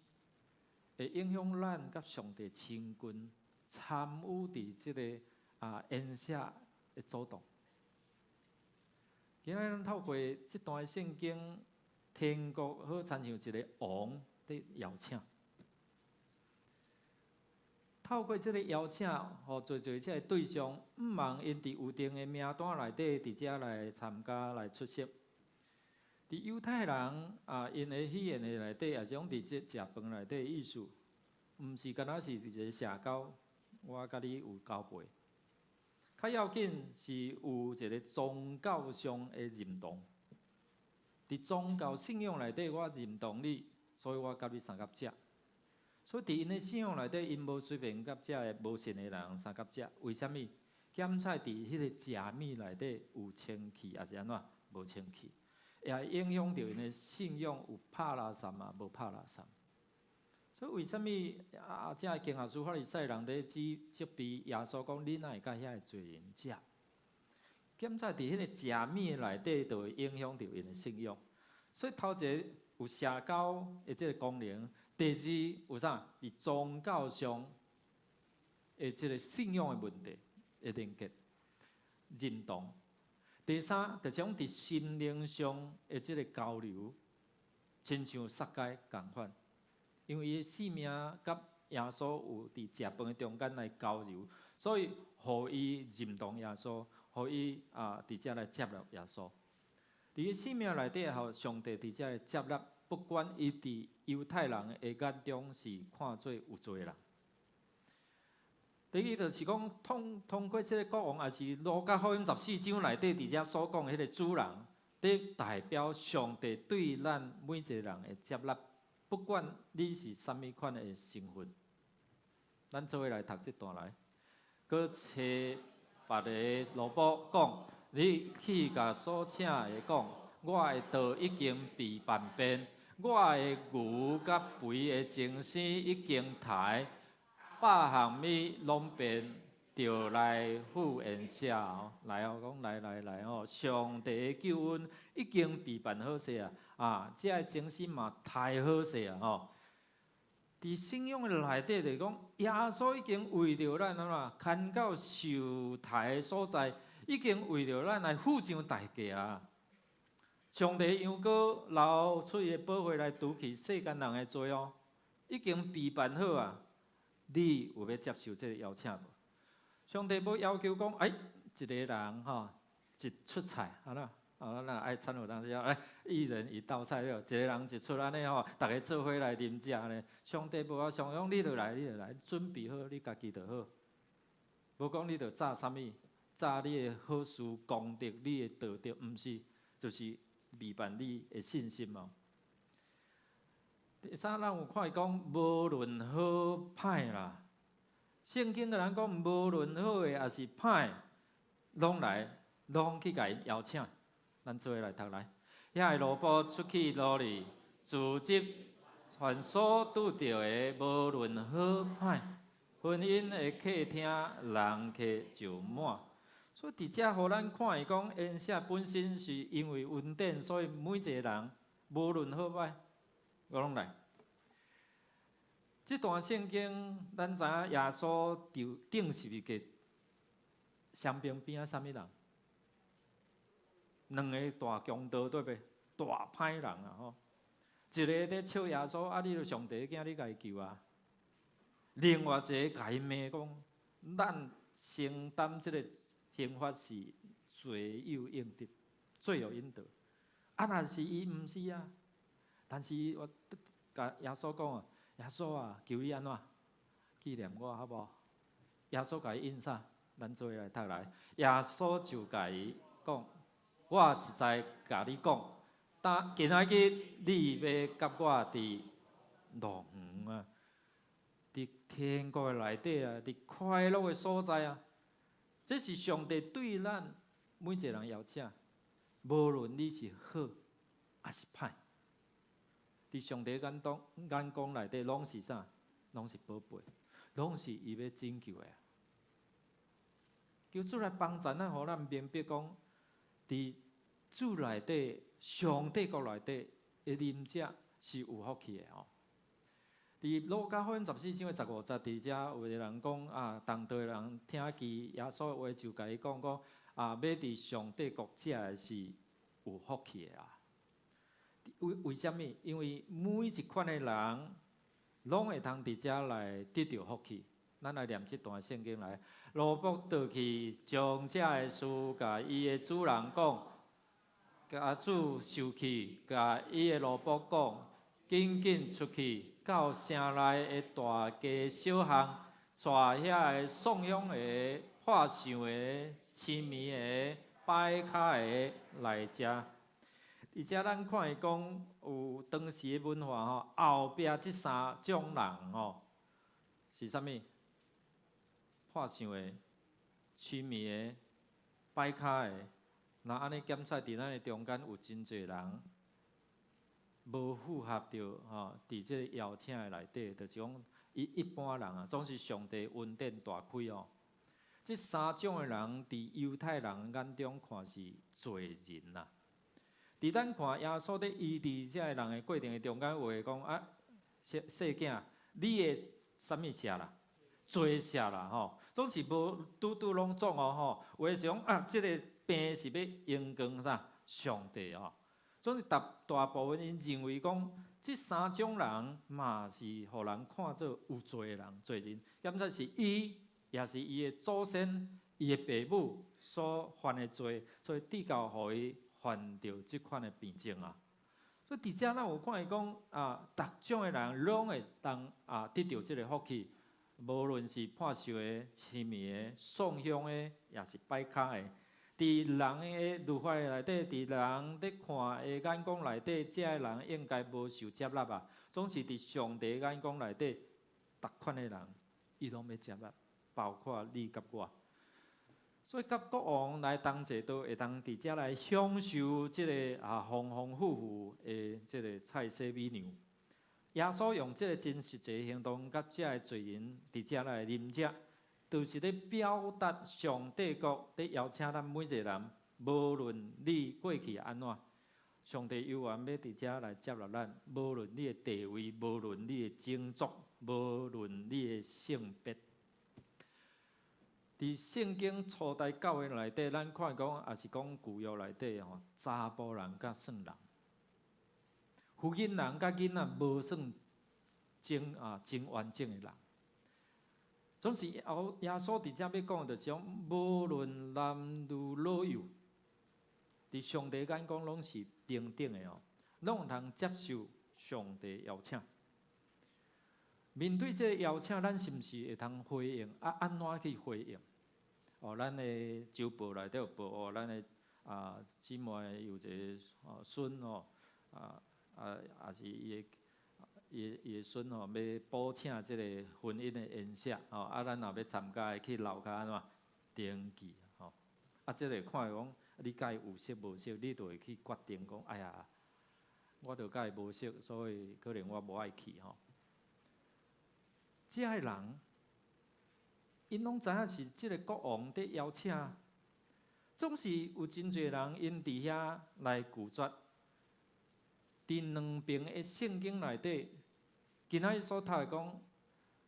Speaker 1: 會影響咱佮上帝親近、參與佇這个宴席的主動。今仔日咱透過這段聖經，天國好親像一个王佇邀請。透過這个邀請，予濟濟這个對象，毋茫𪜶佇有定的名單內底，佇遮來參加來出席。佇猶太人𪜶的喜宴的內底，抑是講佇這食飯內底的意思，毋是干焦是一个社交，我佮你有交陪。較要緊是有一个宗教上的認同。佇宗教信仰內底，我認同你，所以我佮你相佮食。所以佇𪜶的信仰內底，𪜶無隨便佮遮个無信的人相佮食。為啥物？檢採佇彼个食物內底有清氣，抑是按怎無清氣，也會影響著𪜶的信仰有拍垃圾嘛，無拍垃圾。所以為啥物啊？遮个經學師法利賽人佇指責備耶穌講：你哪會佮遐个罪人食？檢採佇彼个食物內底，就會影響著𪜶的信仰。所以頭一个有社交的這个功能，第二有啥？佇宗教上的這个信仰的問題的連結認同。第三，就是講佇心靈上的這个交流，親像撒該仝款，因為伊的性命佮耶穌有佇食飯的中間來交流，所以予伊認同耶穌，予伊啊佇遮來接納耶穌。佇伊生命內底，予上帝佇遮來接納，不管伊佇猶太人的眼中是看做有罪的人。第二就是講，通過這个國王，抑是路加福音十四章內底佇遮所講的彼个主人，佇代表上帝對咱每一个人的接納，不管你是啥物款的身份。咱做伙來讀這段來，閣揣別个奴僕講：你去共所請的講，我的桌已經備辦便，我的牛佮肥的精牲已經刣，百項物攏備，著來赴宴席哦，來哦，講來來來哦，上帝的救恩已經備辦好勢啊！啊，這个精牲嘛刣好勢啊！吼，佇信仰的內底就是講，耶穌已經為著咱按怎牽到受刣的所在，已經為著咱來付上代價啊！上帝羊羔流出伊的寶血來除去世間人的罪哦，已經備辦好啊！你有欲接受這个邀請無？上帝無要求講，哎，一个人吼一出菜，按怎？啊，咱愛餐有當時哎，一人一道菜了，一个人一出按呢吼，逐家做伙來啉食按呢。上帝無啊，上帝講你著來，你著來，準備好你家己就好。無講你著紮啥物，紮你的好事功德，你的道德，毋是，就是備辦你的信心哦。第三，咱有看伊講，無論好歹啦，聖經共咱講，無論好的抑是歹，攏來，攏去共𪜶邀請。咱做伙來讀來，遐个奴僕出去路裡，聚集凡所拄著的，無論好歹，婚姻的客廳人客就滿。所以佇遮予咱看伊講，宴席本身是因為恩典，所以每一个人無論好歹，我攏來。這段聖經，咱知影耶穌佇釘十字架雙邊邊仔啥物人？兩个大強盜對袂？大歹人啊吼！一个佇笑耶穌，啊，你著上帝的囝，你共伊救啊！另外一个共伊罵講，咱承擔這个刑罰是罪有應得，罪有應得。啊，若是伊毋是啊，但是我共耶穌講啊，耶穌啊，求你按怎紀念我好無？耶穌共伊應啥？咱做伙來讀來。耶穌就共伊講。我實在共你講，當今仔日你欲佮我佇樂園啊，佇天國的內底啊，佇快樂的所在啊，這是上帝對咱每一个人邀請，無論你是好抑是歹，佇上帝眼中眼光內底攏是啥？攏是寶貝，攏是伊欲拯救的。求主來幫助咱，予咱明白講，佇主內底、上帝國內底的啉食是有福氣的吼。佇路加福音十四章的十五節，佇遮有一个人講啊，同桌的人聽見耶穌的話，就共伊講講啊，欲佇上帝國食的是有福氣的啊。為啥物？因為每一款的人，攏會通佇遮來得著福氣。咱來念這段聖經來，奴僕倒去將這个事共伊的主人講，家主受氣，共伊的奴僕講，緊緊出去到城內的大街小巷，帶遐个送香的、破相的、痴迷的、擺跤的來遮。而且咱看伊講有當時的文化吼，後壁這三種人吼是啥物？破相的、痴迷的、擺跤的。若按呢檢測佇咱的中間有真濟人無符合著吼，佇這個邀請的內底，就是講伊一般人啊，總是上帝恩典大開哦。這三種的人佇猶太人眼中看是罪人啦。佇咱看耶穌咧醫治這个人的過程的中間，有的講啊，細細囝，你的啥物赦啦？罪赦啦吼，總是無拄拄攏總哦吼。有的是講啊，這个病是欲榮光啥？上帝吼。總是大大部分𪜶認為講，這三種人嘛是予人看做有罪的人，罪人。檢測是伊，也是伊的祖先、伊的爸母所犯的罪，所以至到予伊犯著這款的病症啊。所以佇遮咱有看伊講啊，逐種的人攏會當啊得著這个福氣，無論是破相的、痴迷的、送香的，也是擺跤的。佇人的律法內底，佇人咧看的眼光內底，這个人應該無受接納啊。總是佇上帝眼光內底，逐款的人伊攏欲接納，包括你佮我。所以佮國王來同齊，都會當佇遮來享受這个啊豐豐富富的這个菜色美糧。耶穌用這个真實際行動，佮這个罪人佇遮來啉食，就是咧表達上帝國咧邀請咱每一个人，無論你過去按怎，上帝猶原欲佇遮來接納咱，無論你的地位，無論你的種族，無論你的性別。佇聖經初代教會內底，咱看講，也是講舊約內底吼，查埔人佮算人，婦人人佮囡仔無算真啊真完整的人。總是耶穌佇遮欲講，就是講，無論男女老幼，佇上帝眼光攏是平等的哦，攏有通接受上帝邀請。面對這个邀請，咱是毋是會通回應？啊，按怎去回應？哦，咱的周報內底有報哦，咱的啊姊妹有一个孫吼，啊啊，也是伊的孫吼，欲補請這个婚姻的宴席吼，啊，咱若欲參加的去樓跤按怎登記吼？啊，這个看講你佮伊有熟無熟，你就會去決定講，哎呀，我著佮伊無熟，所以可能我無愛去吼。這个人，𪜶攏知影是這个國王佇邀請，總是有真濟人𪜶佇遐來拒絕。佇兩爿的聖經內底，今仔日所讀的講，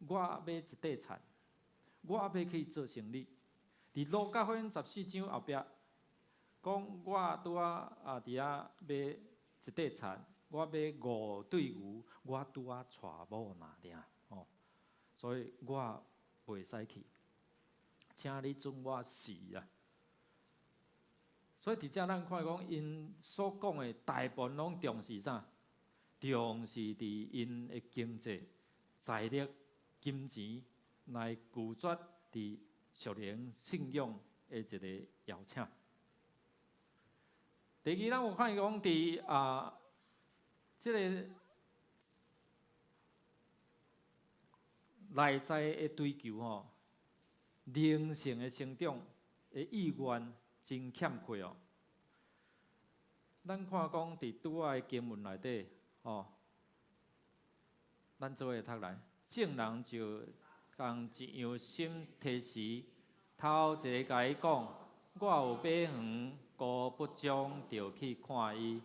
Speaker 1: 我買一塊田，我欲去做生理。佇路加福音14章後壁，講我拄仔啊佇遐買一塊田，我買五對牛，我拄仔娶某爾爾吼，所以我袂使去，請你准我辭啊。所以佇遮咱看講，𪜶所講的大部分攏重視啥？重視佇𪜶的經濟、財力、金錢來拒絕佇屬靈信仰的一个邀請。第二，咱有看講佇啊，這个內在的追求吼，靈性的成長的意願真欠缺哦。咱看講佇拄仔的經文內底，吼，咱做伙讀來，眾人就仝一樣心提時，頭一个共伊講：我有馬園五匹將著去看伊，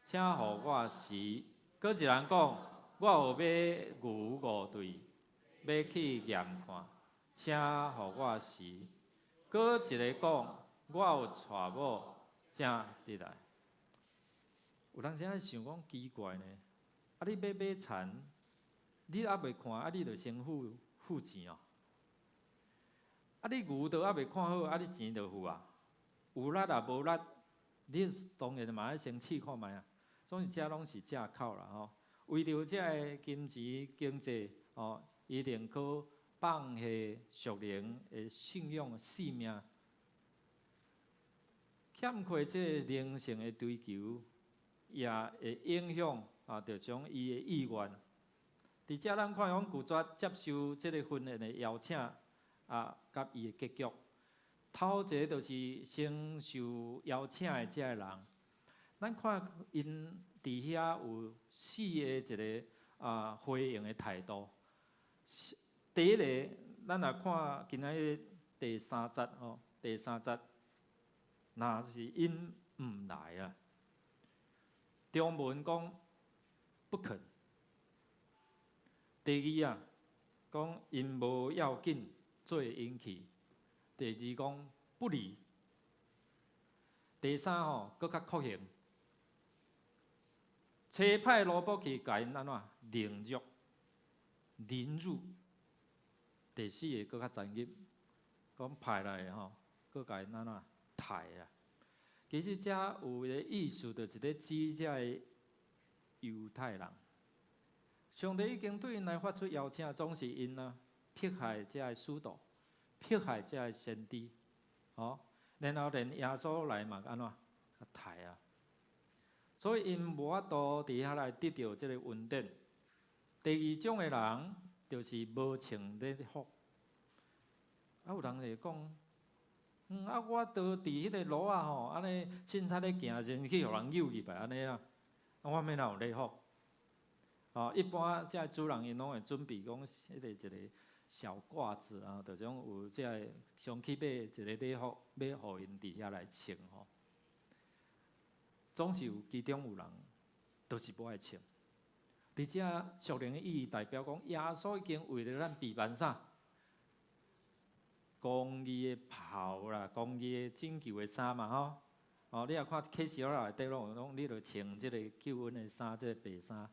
Speaker 1: 請予我時。閣一人講：我有馬牛五對，欲去驗看，請予我時。閣一个講：我有娶某，正佇來。有當時仔想講奇怪呢，啊你欲買田，你猶未看，啊你就先付付錢哦。啊你牛都猶未看好，啊你錢就付啊？有力也無力，你當然嘛愛先試看覓啊。總是這攏是藉口啦吼。為著這个金錢經濟吼，伊寧可放下屬靈的信仰性命，欠缺這个靈性的追求，也會影響啊，著將伊的意願。佇遮咱看講拒絕接受這个婚宴的邀請，啊，佮伊的結局。頭一个就是先受邀請的這个人，咱看𪜶佇遐有四个一个啊回應的態度。第一个，咱若看今仔日第三節吼，第三節，若是𪜶毋來啊，中文講不肯。第二啊，講𪜶無要緊做𪜶去。第二講不理。第三吼，閣較酷刑，差派奴僕去共𪜶按怎凌辱、凌辱。第四个閣較殘忍，講派來的吼，閣共𪜶按怎刣啊。其實遮有一个意思，就是咧指這个猶太人。上帝已經對𪜶來發出邀請，總是𪜶啊迫害這个使徒，迫害這个先知，吼，然後連耶穌來嘛按怎刣啊。所以𪜶無法度佇遐來得著這个恩典。第二種的人，就是無穿禮服。啊，有人會講，啊，我都佇彼个路仔吼，按呢凊彩咧行，人去予人搝入來按呢啦，啊，我欲哪有禮服？吼，一般這个主人𪜶攏會準備講，彼个一个小褂子啊，就種有這个上起碼一个禮服，欲予𪜶佇遐來穿吼。總是有其中有人，就是無愛穿。佇遮屬靈的意義代表講，耶穌已經為著咱備辦啥？公義的袍啦，公義的拯救的衫嘛吼。哦，你若看啟示錄內底攏有講，你著穿這个救恩的衫，這个白衫。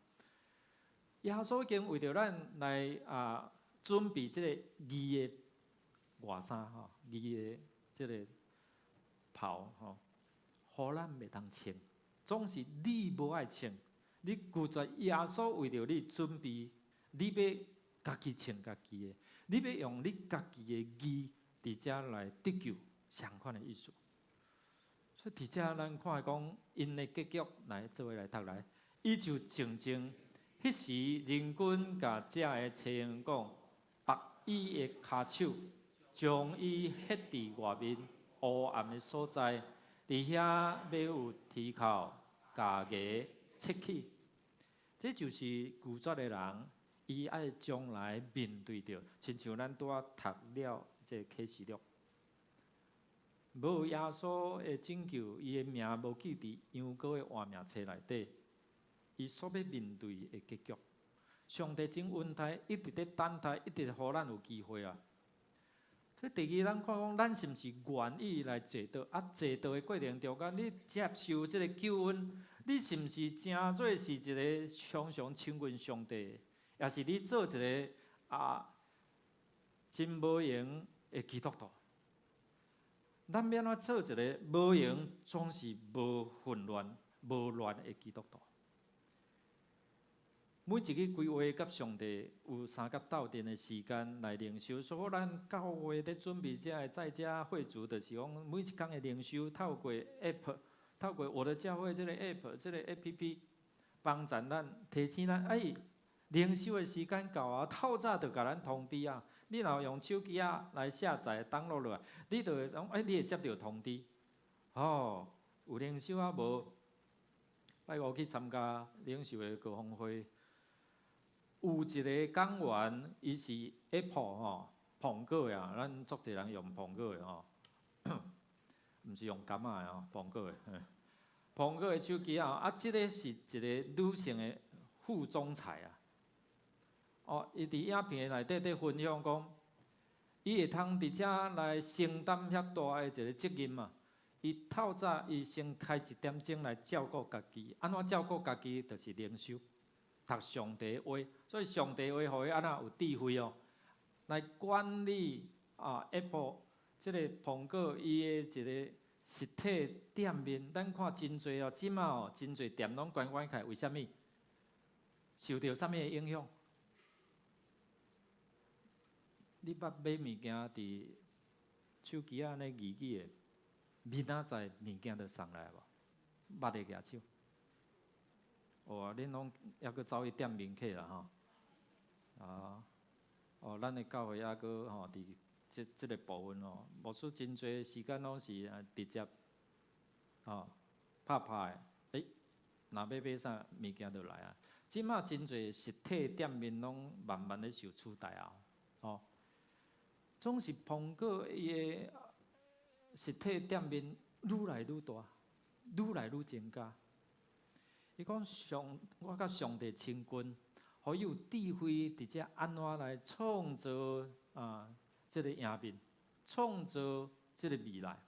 Speaker 1: 耶穌已經為著咱來啊準備這个義的外衫吼，義的這个袍吼，予咱會當穿。總是你無愛穿，你拒絕耶穌為著你準備，你欲家己穿家己的，你欲用你家己的義佇遮來得救，相款的意思。所以佇遮咱看講，𪜶的結局來做伙來讀來，伊就靜靜，彼時人均共這个差役講，縛伊的跤手，將伊歇佇外面烏暗的所在，佇遐欲有啼哭、咬牙切齒。這就是拒絕的人，伊愛將來面對著，親像咱拄仔讀了這個啟示錄，無耶穌的拯救，伊的名無記佇羊羔的活命冊內底，伊所欲面對的結局。上帝真恩待，一直佇等待，一直予咱有機會啊。所以第二，咱看講，咱是毋是願意來坐倒？啊，坐倒的過程中間，你接受這个救恩，你是毋是誠做是一个常常親近上帝？抑是你做一个啊真無閒的基督徒？咱欲按怎做一个無閒總是無混亂、無亂的基督徒？每一個規劃佮上帝有相佮鬥陣的時間來靈修，所以咱教會咧準備這个在家會組，就是講每一工的靈修，透過 App，透過我的教會這个 App，這个 APP，幫助咱提醒咱，哎，靈修的時間到啊，透早就共咱通知啊。你若用手機仔來下載 download 落來，你就會講，哎，你會接著通知。哦，有靈修啊無？拜五去參加領袖的高峰會。有一个講員，伊是 Apple 吼，蘋果的啊，咱足濟人用蘋果的吼，毋是用柑仔的吼，蘋果的，蘋果的手機啊，啊，這个是一个女性的副總裁啊。哦，伊佇影片內底佇分享講，伊會通佇遮來承擔遐大的一个責任啊。伊透早伊先開一點鐘來照顧家己，按怎照顧家己？就是靈修。讀上帝話，所以上帝話予伊按怎有智慧哦，來管理啊 Apple 這个蘋果伊的一个實體店面，咱看真濟哦，這馬哦真濟店攏關關起來，為啥物？受著啥物的影響？你捌買物件佇手機仔按呢議記的，明仔載物件就送來無？捌會舉手？哦，恁攏猶閣走去店面去啦吼？啊，哦，咱的教會猶閣吼佇這個部分吼，牧師真濟時間攏是啊直接吼拍拍的，欸，若欲買啥物件就來啊。這馬真濟實體店面攏慢慢咧受取代啊，吼，總是蘋果伊的實體店面愈來愈大，愈來愈增加。伊講上，我佮上帝親近，予伊有智慧佇遮按怎來創造啊？這個贏面，創造這個未來。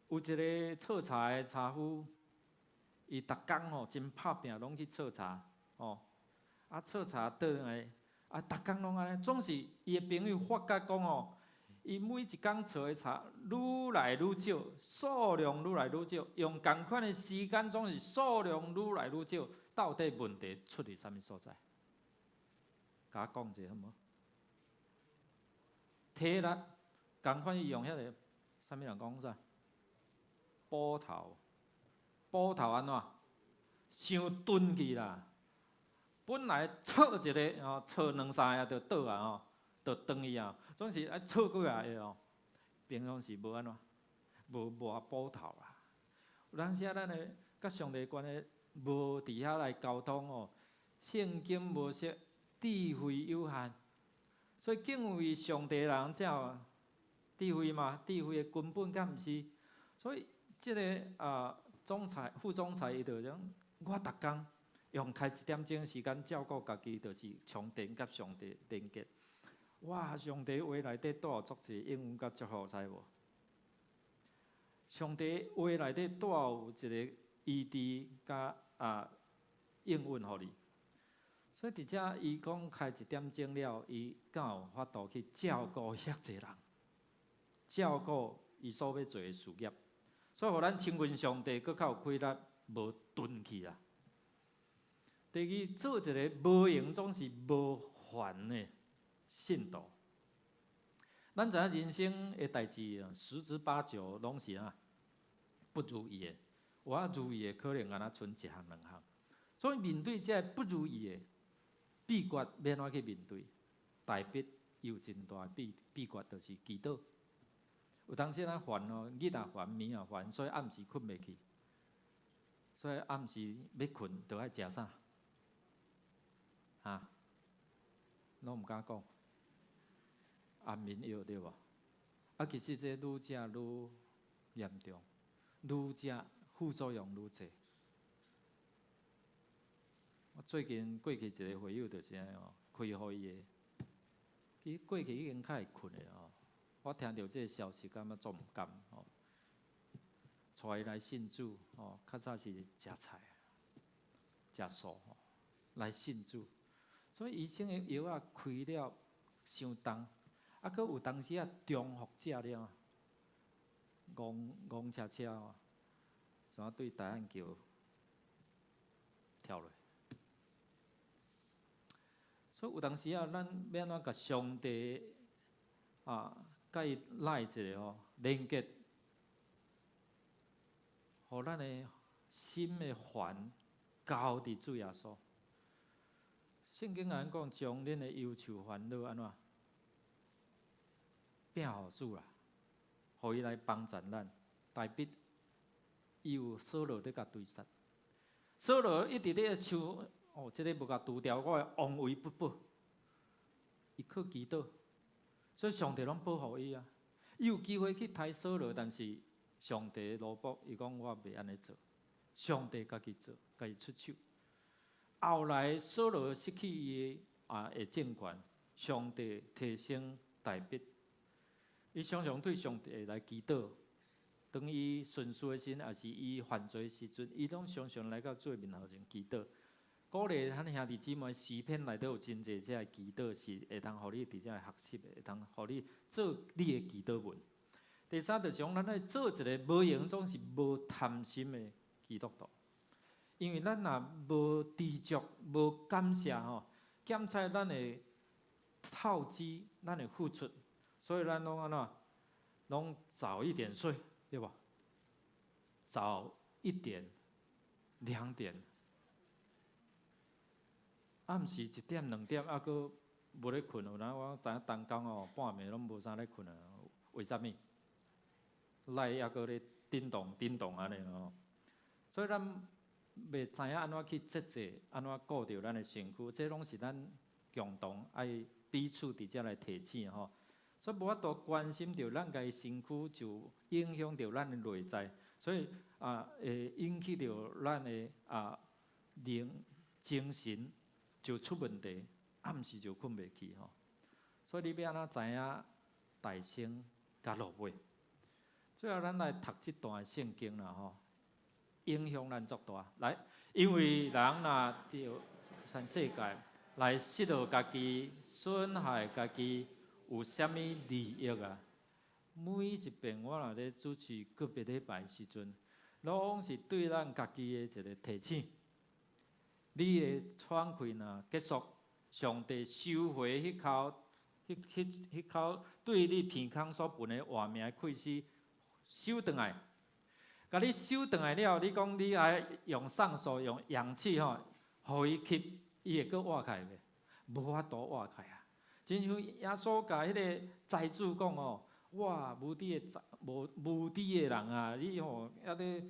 Speaker 1: 有一個採茶的茶夫，伊逐工吼真拍拚，攏去採茶，吼。啊，採茶轉來，啊，逐工攏按呢，總是伊的朋友發覺講吼，伊每一工採的茶愈來愈少，數量愈來愈少，用仝款的時間總是數量愈來愈少，到底問題出佇啥物所在？共我講一下好無？體力仝款，伊用彼个啥物人講啥？斧頭，斧頭按怎？傷鈍去啦！本來戳一个吼，戳兩三下就倒啊吼，就斷去啊。總是愛戳幾下哦，平常時無按怎，無磨斧頭啦。有當時啊，咱的佮上帝關係無佇遐來溝通哦，聖經無說智慧有限，所以敬畏上帝的人才有智慧嘛，智慧的根本敢毋是？所以這个啊總裁、副總裁伊就講，我逐工用開一點鐘時間照顧家己，就是充電佮上帝連結。哇！上帝話內底帶有足濟應允佮祝福，知無？上帝話內底帶有一個醫治佮啊應允予你。所以佇遮伊講開一點鐘了，伊敢有法度去照顧遐濟人，照顧伊所欲做的事業。所以，予咱親近上帝，閣較有氣力，無鈍去啦。第二，做一个無閒總是無煩的信徒。咱知影人生的代誌，十之八九攏是啊不如意的。我如意的可能敢若賰一項兩項。所以面對這个不如意的秘訣，欲按怎去面對？大必有真大秘訣，就是祈禱。有當時咱煩哦，日也煩，暝也煩，所以暗時睏袂去。所以暗時欲睏，就愛食啥？哈？攏毋敢講。安眠藥對無？啊，其實這愈食愈嚴重，愈食副作用愈濟。我最近過去一個會友就是按呢哦，開予伊的，其實過去已經較會睏的哦。我聽著這个消息，感覺足毋甘吼。帶伊來信主吼，較早是食菜、食素吼，來信主。所以醫生的藥仔開了傷重，啊，閣有當時啊重複食了，戇戇車車哦，怎對大漢橋跳落。所以有當時啊，咱欲按怎共上帝啊，佮伊來一个吼連結，予咱的心的煩交佇主耶穌。聖經按呢講，將恁的憂愁煩惱按怎摒予主啦，予伊來幫助咱。代表伊有掃羅佇共追殺，掃羅一直咧想，哦，這个無共除掉，我會王位不保。伊靠祈禱，所以上帝攏保護伊啊。伊有機會去刣掃羅，但是上帝奴僕，伊講我袂按呢做，上帝家己做，家己出手。後來掃羅失去伊的啊的政權，上帝提升大衛，伊常常對上帝來祈禱。當伊順事的時陣，抑是伊犯罪的時陣，伊攏常常來到主的面頭前祈禱。鼓勵咱兄弟姊妹，詩篇內底有真濟這个祈禱，是會通予你佇遮學習的，會通予你做你的祈禱文。第三就是講，咱愛做一个無閒總是無貪心的基督徒，因為咱若無知足、無感謝吼，檢測咱的透支咱的付出，所以咱攏按怎？攏早一點睡，對無？早一點、2點，暗時一點、2點，猶閣無咧睏。有影我知影東工哦，半暝攏無啥咧睏啊？為啥物？內猶閣咧叮咚叮咚按呢吼，所以咱袂知影按怎去節制，按怎顧著咱的身軀，這攏是咱共同愛彼此佇遮來提醒吼。所以無法度關心著咱家己身軀，就影響著咱的內在，所以啊會引起著咱的啊靈精神就出問題，暗時就睏袂去吼。所以你欲按怎知影大升佮落尾？最後咱來讀這段聖經啦吼，影響咱足大。來，因為人若著全世界來失落家己，損害家己，有啥物利益啊？每一遍我若咧主持個別禮拜時陣，攏是對咱家己的一個提醒。你的喘氣若結束，上帝收回彼口、彼、彼、彼口對你鼻孔所噴的活命的氣息，收轉來。共你收轉來了，你講你愛用酸素、用氧氣吼，予伊吸，伊會閣活起來袂？無法度活起來啊！親像耶穌共彼個財主講哦，哇，無知的財無無知的人啊，你吼猶咧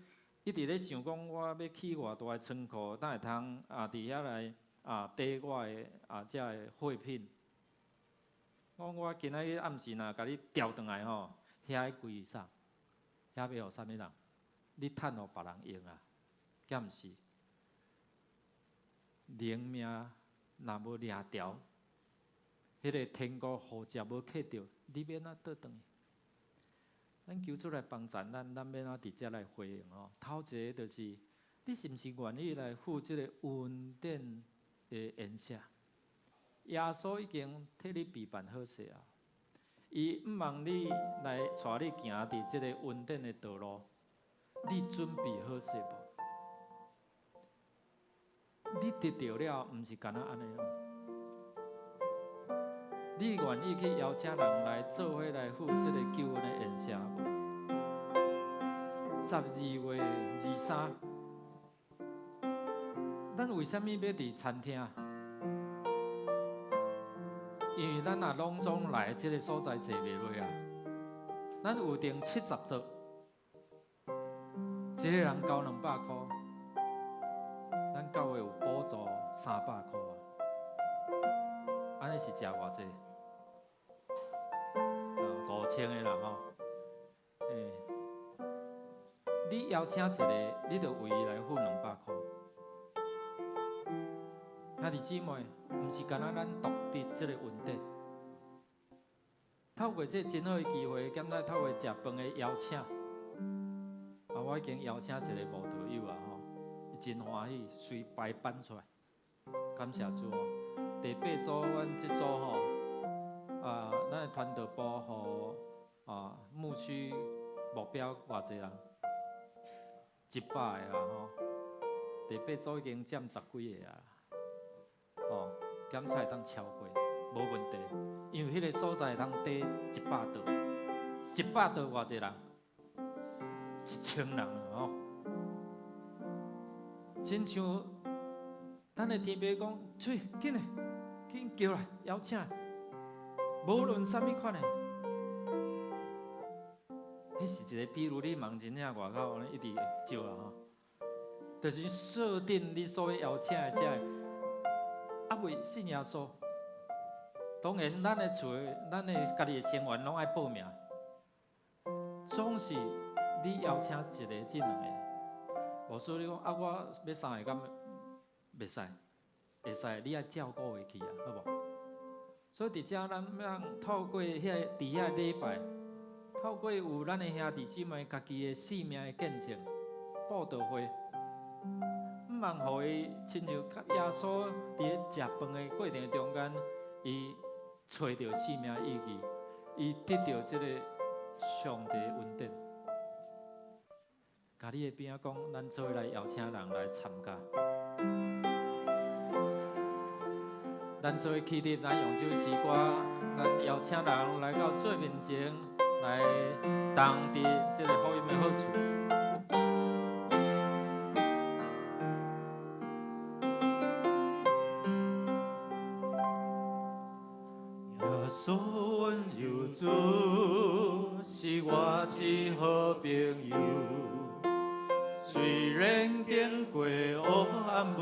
Speaker 1: 一直咧想講，我欲起偌大的倉庫，才會通啊佇遐來啊貯我的啊遮的貨品。講我今仔日暗時若共你調轉來吼，遐歸啥？遐欲予啥物人？你趁予別人用啊？敢毋是？靈命若無掠著，彼個天國護照無揢著，你欲按怎倒轉去？咱求主來幫助咱，咱欲按怎佇遮來回應吼？頭一个就是，你是毋是願意來赴這个恩典的筵席？耶穌已經替你備辦好勢啊！伊向望你來帶你行佇這個恩典的道路，你準備好勢無？你得著了，毋是干焦按呢哦。你願意去邀請人來做伙來赴這個救恩的宴席無？12月23，咱為啥物欲佇餐廳？因為咱若攏總來這個所在坐袂落啊。咱有訂70桌，一個人交200箍，咱教會有補助300箍啊。按呢是食偌濟？啊，5000个啦吼。欸，你邀請一個，你就為伊來付200箍。兄弟姊妹，毋是干焦咱獨得這个恩典。透過這真好的機會，兼且透過食飯的邀請，啊，我已經邀請一個慕道友啊吼，伊真歡喜，隨排搬出來，感謝主哦。第八組，阮這組吼，啊，咱的傳道部予啊牧區目標偌濟人？100個啊吼。第八組已經佔十幾个啊，哦，檢查會當超過，無問題，因為彼个所在會當貯100桌，100桌偌濟人？1000人啊吼。親像咱的天父講，出去，緊來，緊叫來邀請，無論啥物款的，彼是一個比如你望真正外口按呢一直照啊吼，就是設定你所欲邀請的這个，猶未信耶穌。當然，咱的厝，咱的家己的成員攏愛報名，總是你邀請一個、這兩个，無說你講啊，我欲三个敢袂使？會使，你愛照顧會去啊，好無？所以佇遮咱咱透過遐佇遐禮拜，透過有咱的兄弟姊妹家己的生命的見證，布道會，毋通予伊親像耶穌佇咧食飯的過程中間，伊揣著生命意義，伊得著這個上帝恩典。共你的邊仔講，咱做伙來邀請人來參加。咱做伙起立，咱用這首詩歌，咱邀請人來到主面前，來同得這个福音的好處。耶穌溫柔主是我至好朋友，雖然經過黑暗霧，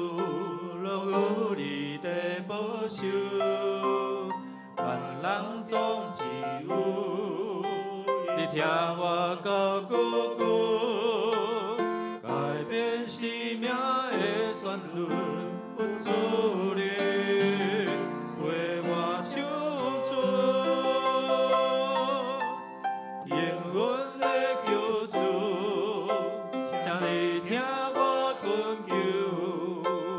Speaker 1: 攏有你的保守。萬人中只有你聽我高呼求，改變生命的旋律，有主你陪我唱出，永遠的救主，請你聽我懇求，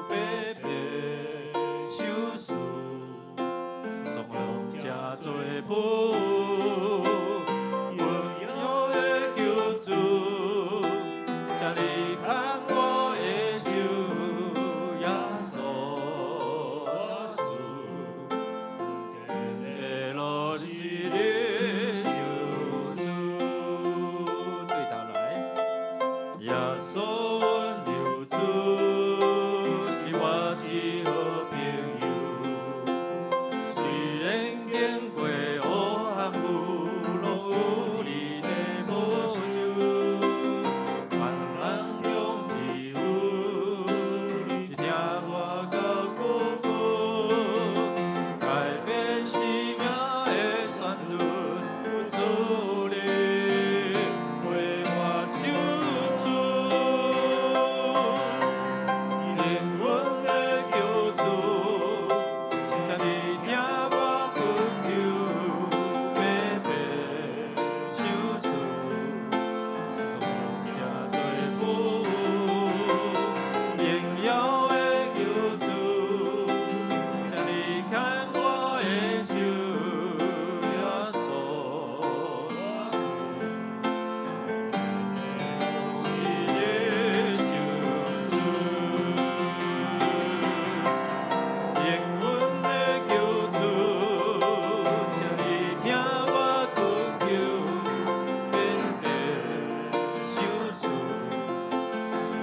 Speaker 1: 白白相思，頌揚這多福，溫柔的救主，請你牽我的手，耶穌我主，恩典的路是你救主，對頭來，耶穌溫柔主是我至好朋友，雖然經過黑暗霧，攏有你的保守。萬人中只有你聽我高呼求，改變生命的旋律，有主你陪我唱出，永遠的救主，請你聽我懇求，白白相思，頌揚這多福，榮耀的救主，請你牽我的手，耶穌我主，是你救主，永遠的救主，請你聽我懇求，白白相思，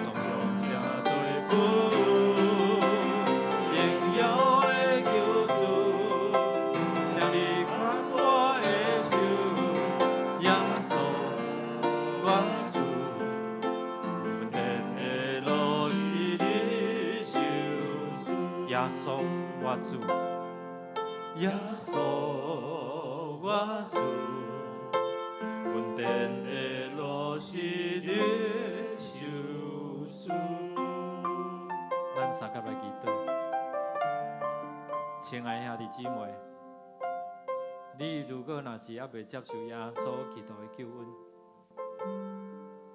Speaker 1: 頌揚這多福，榮耀的救主，請你牽我的手，耶穌我主，恩典的路是你救主，耶穌我主，耶穌我主，恩典的路是你救主。咱三甲來祈禱，親愛兄弟姊妹，你如果若是猶未接受耶穌基督的救恩，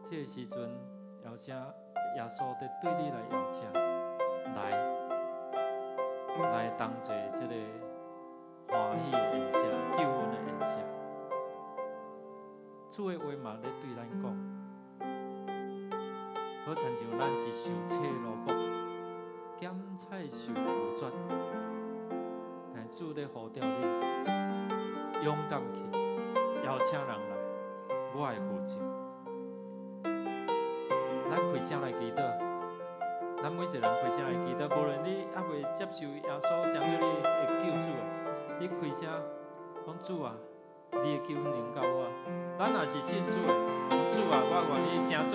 Speaker 1: 這个時陣邀請耶穌佇對你來邀請，來來同齊這个歡喜的宴席、救恩的宴席。主的話嘛咧對咱講，好親像咱是受切蘿蔔，鹹菜受拒絕，但主咧呼召你，勇敢去邀請人來，我會負責。咱開聲來祈禱，咱每一個人開聲來祈禱，無論你猶未接受耶穌成做你的救主，你開聲講主啊，你的救恩臨到我。咱若是信主的，講主啊，我願意成做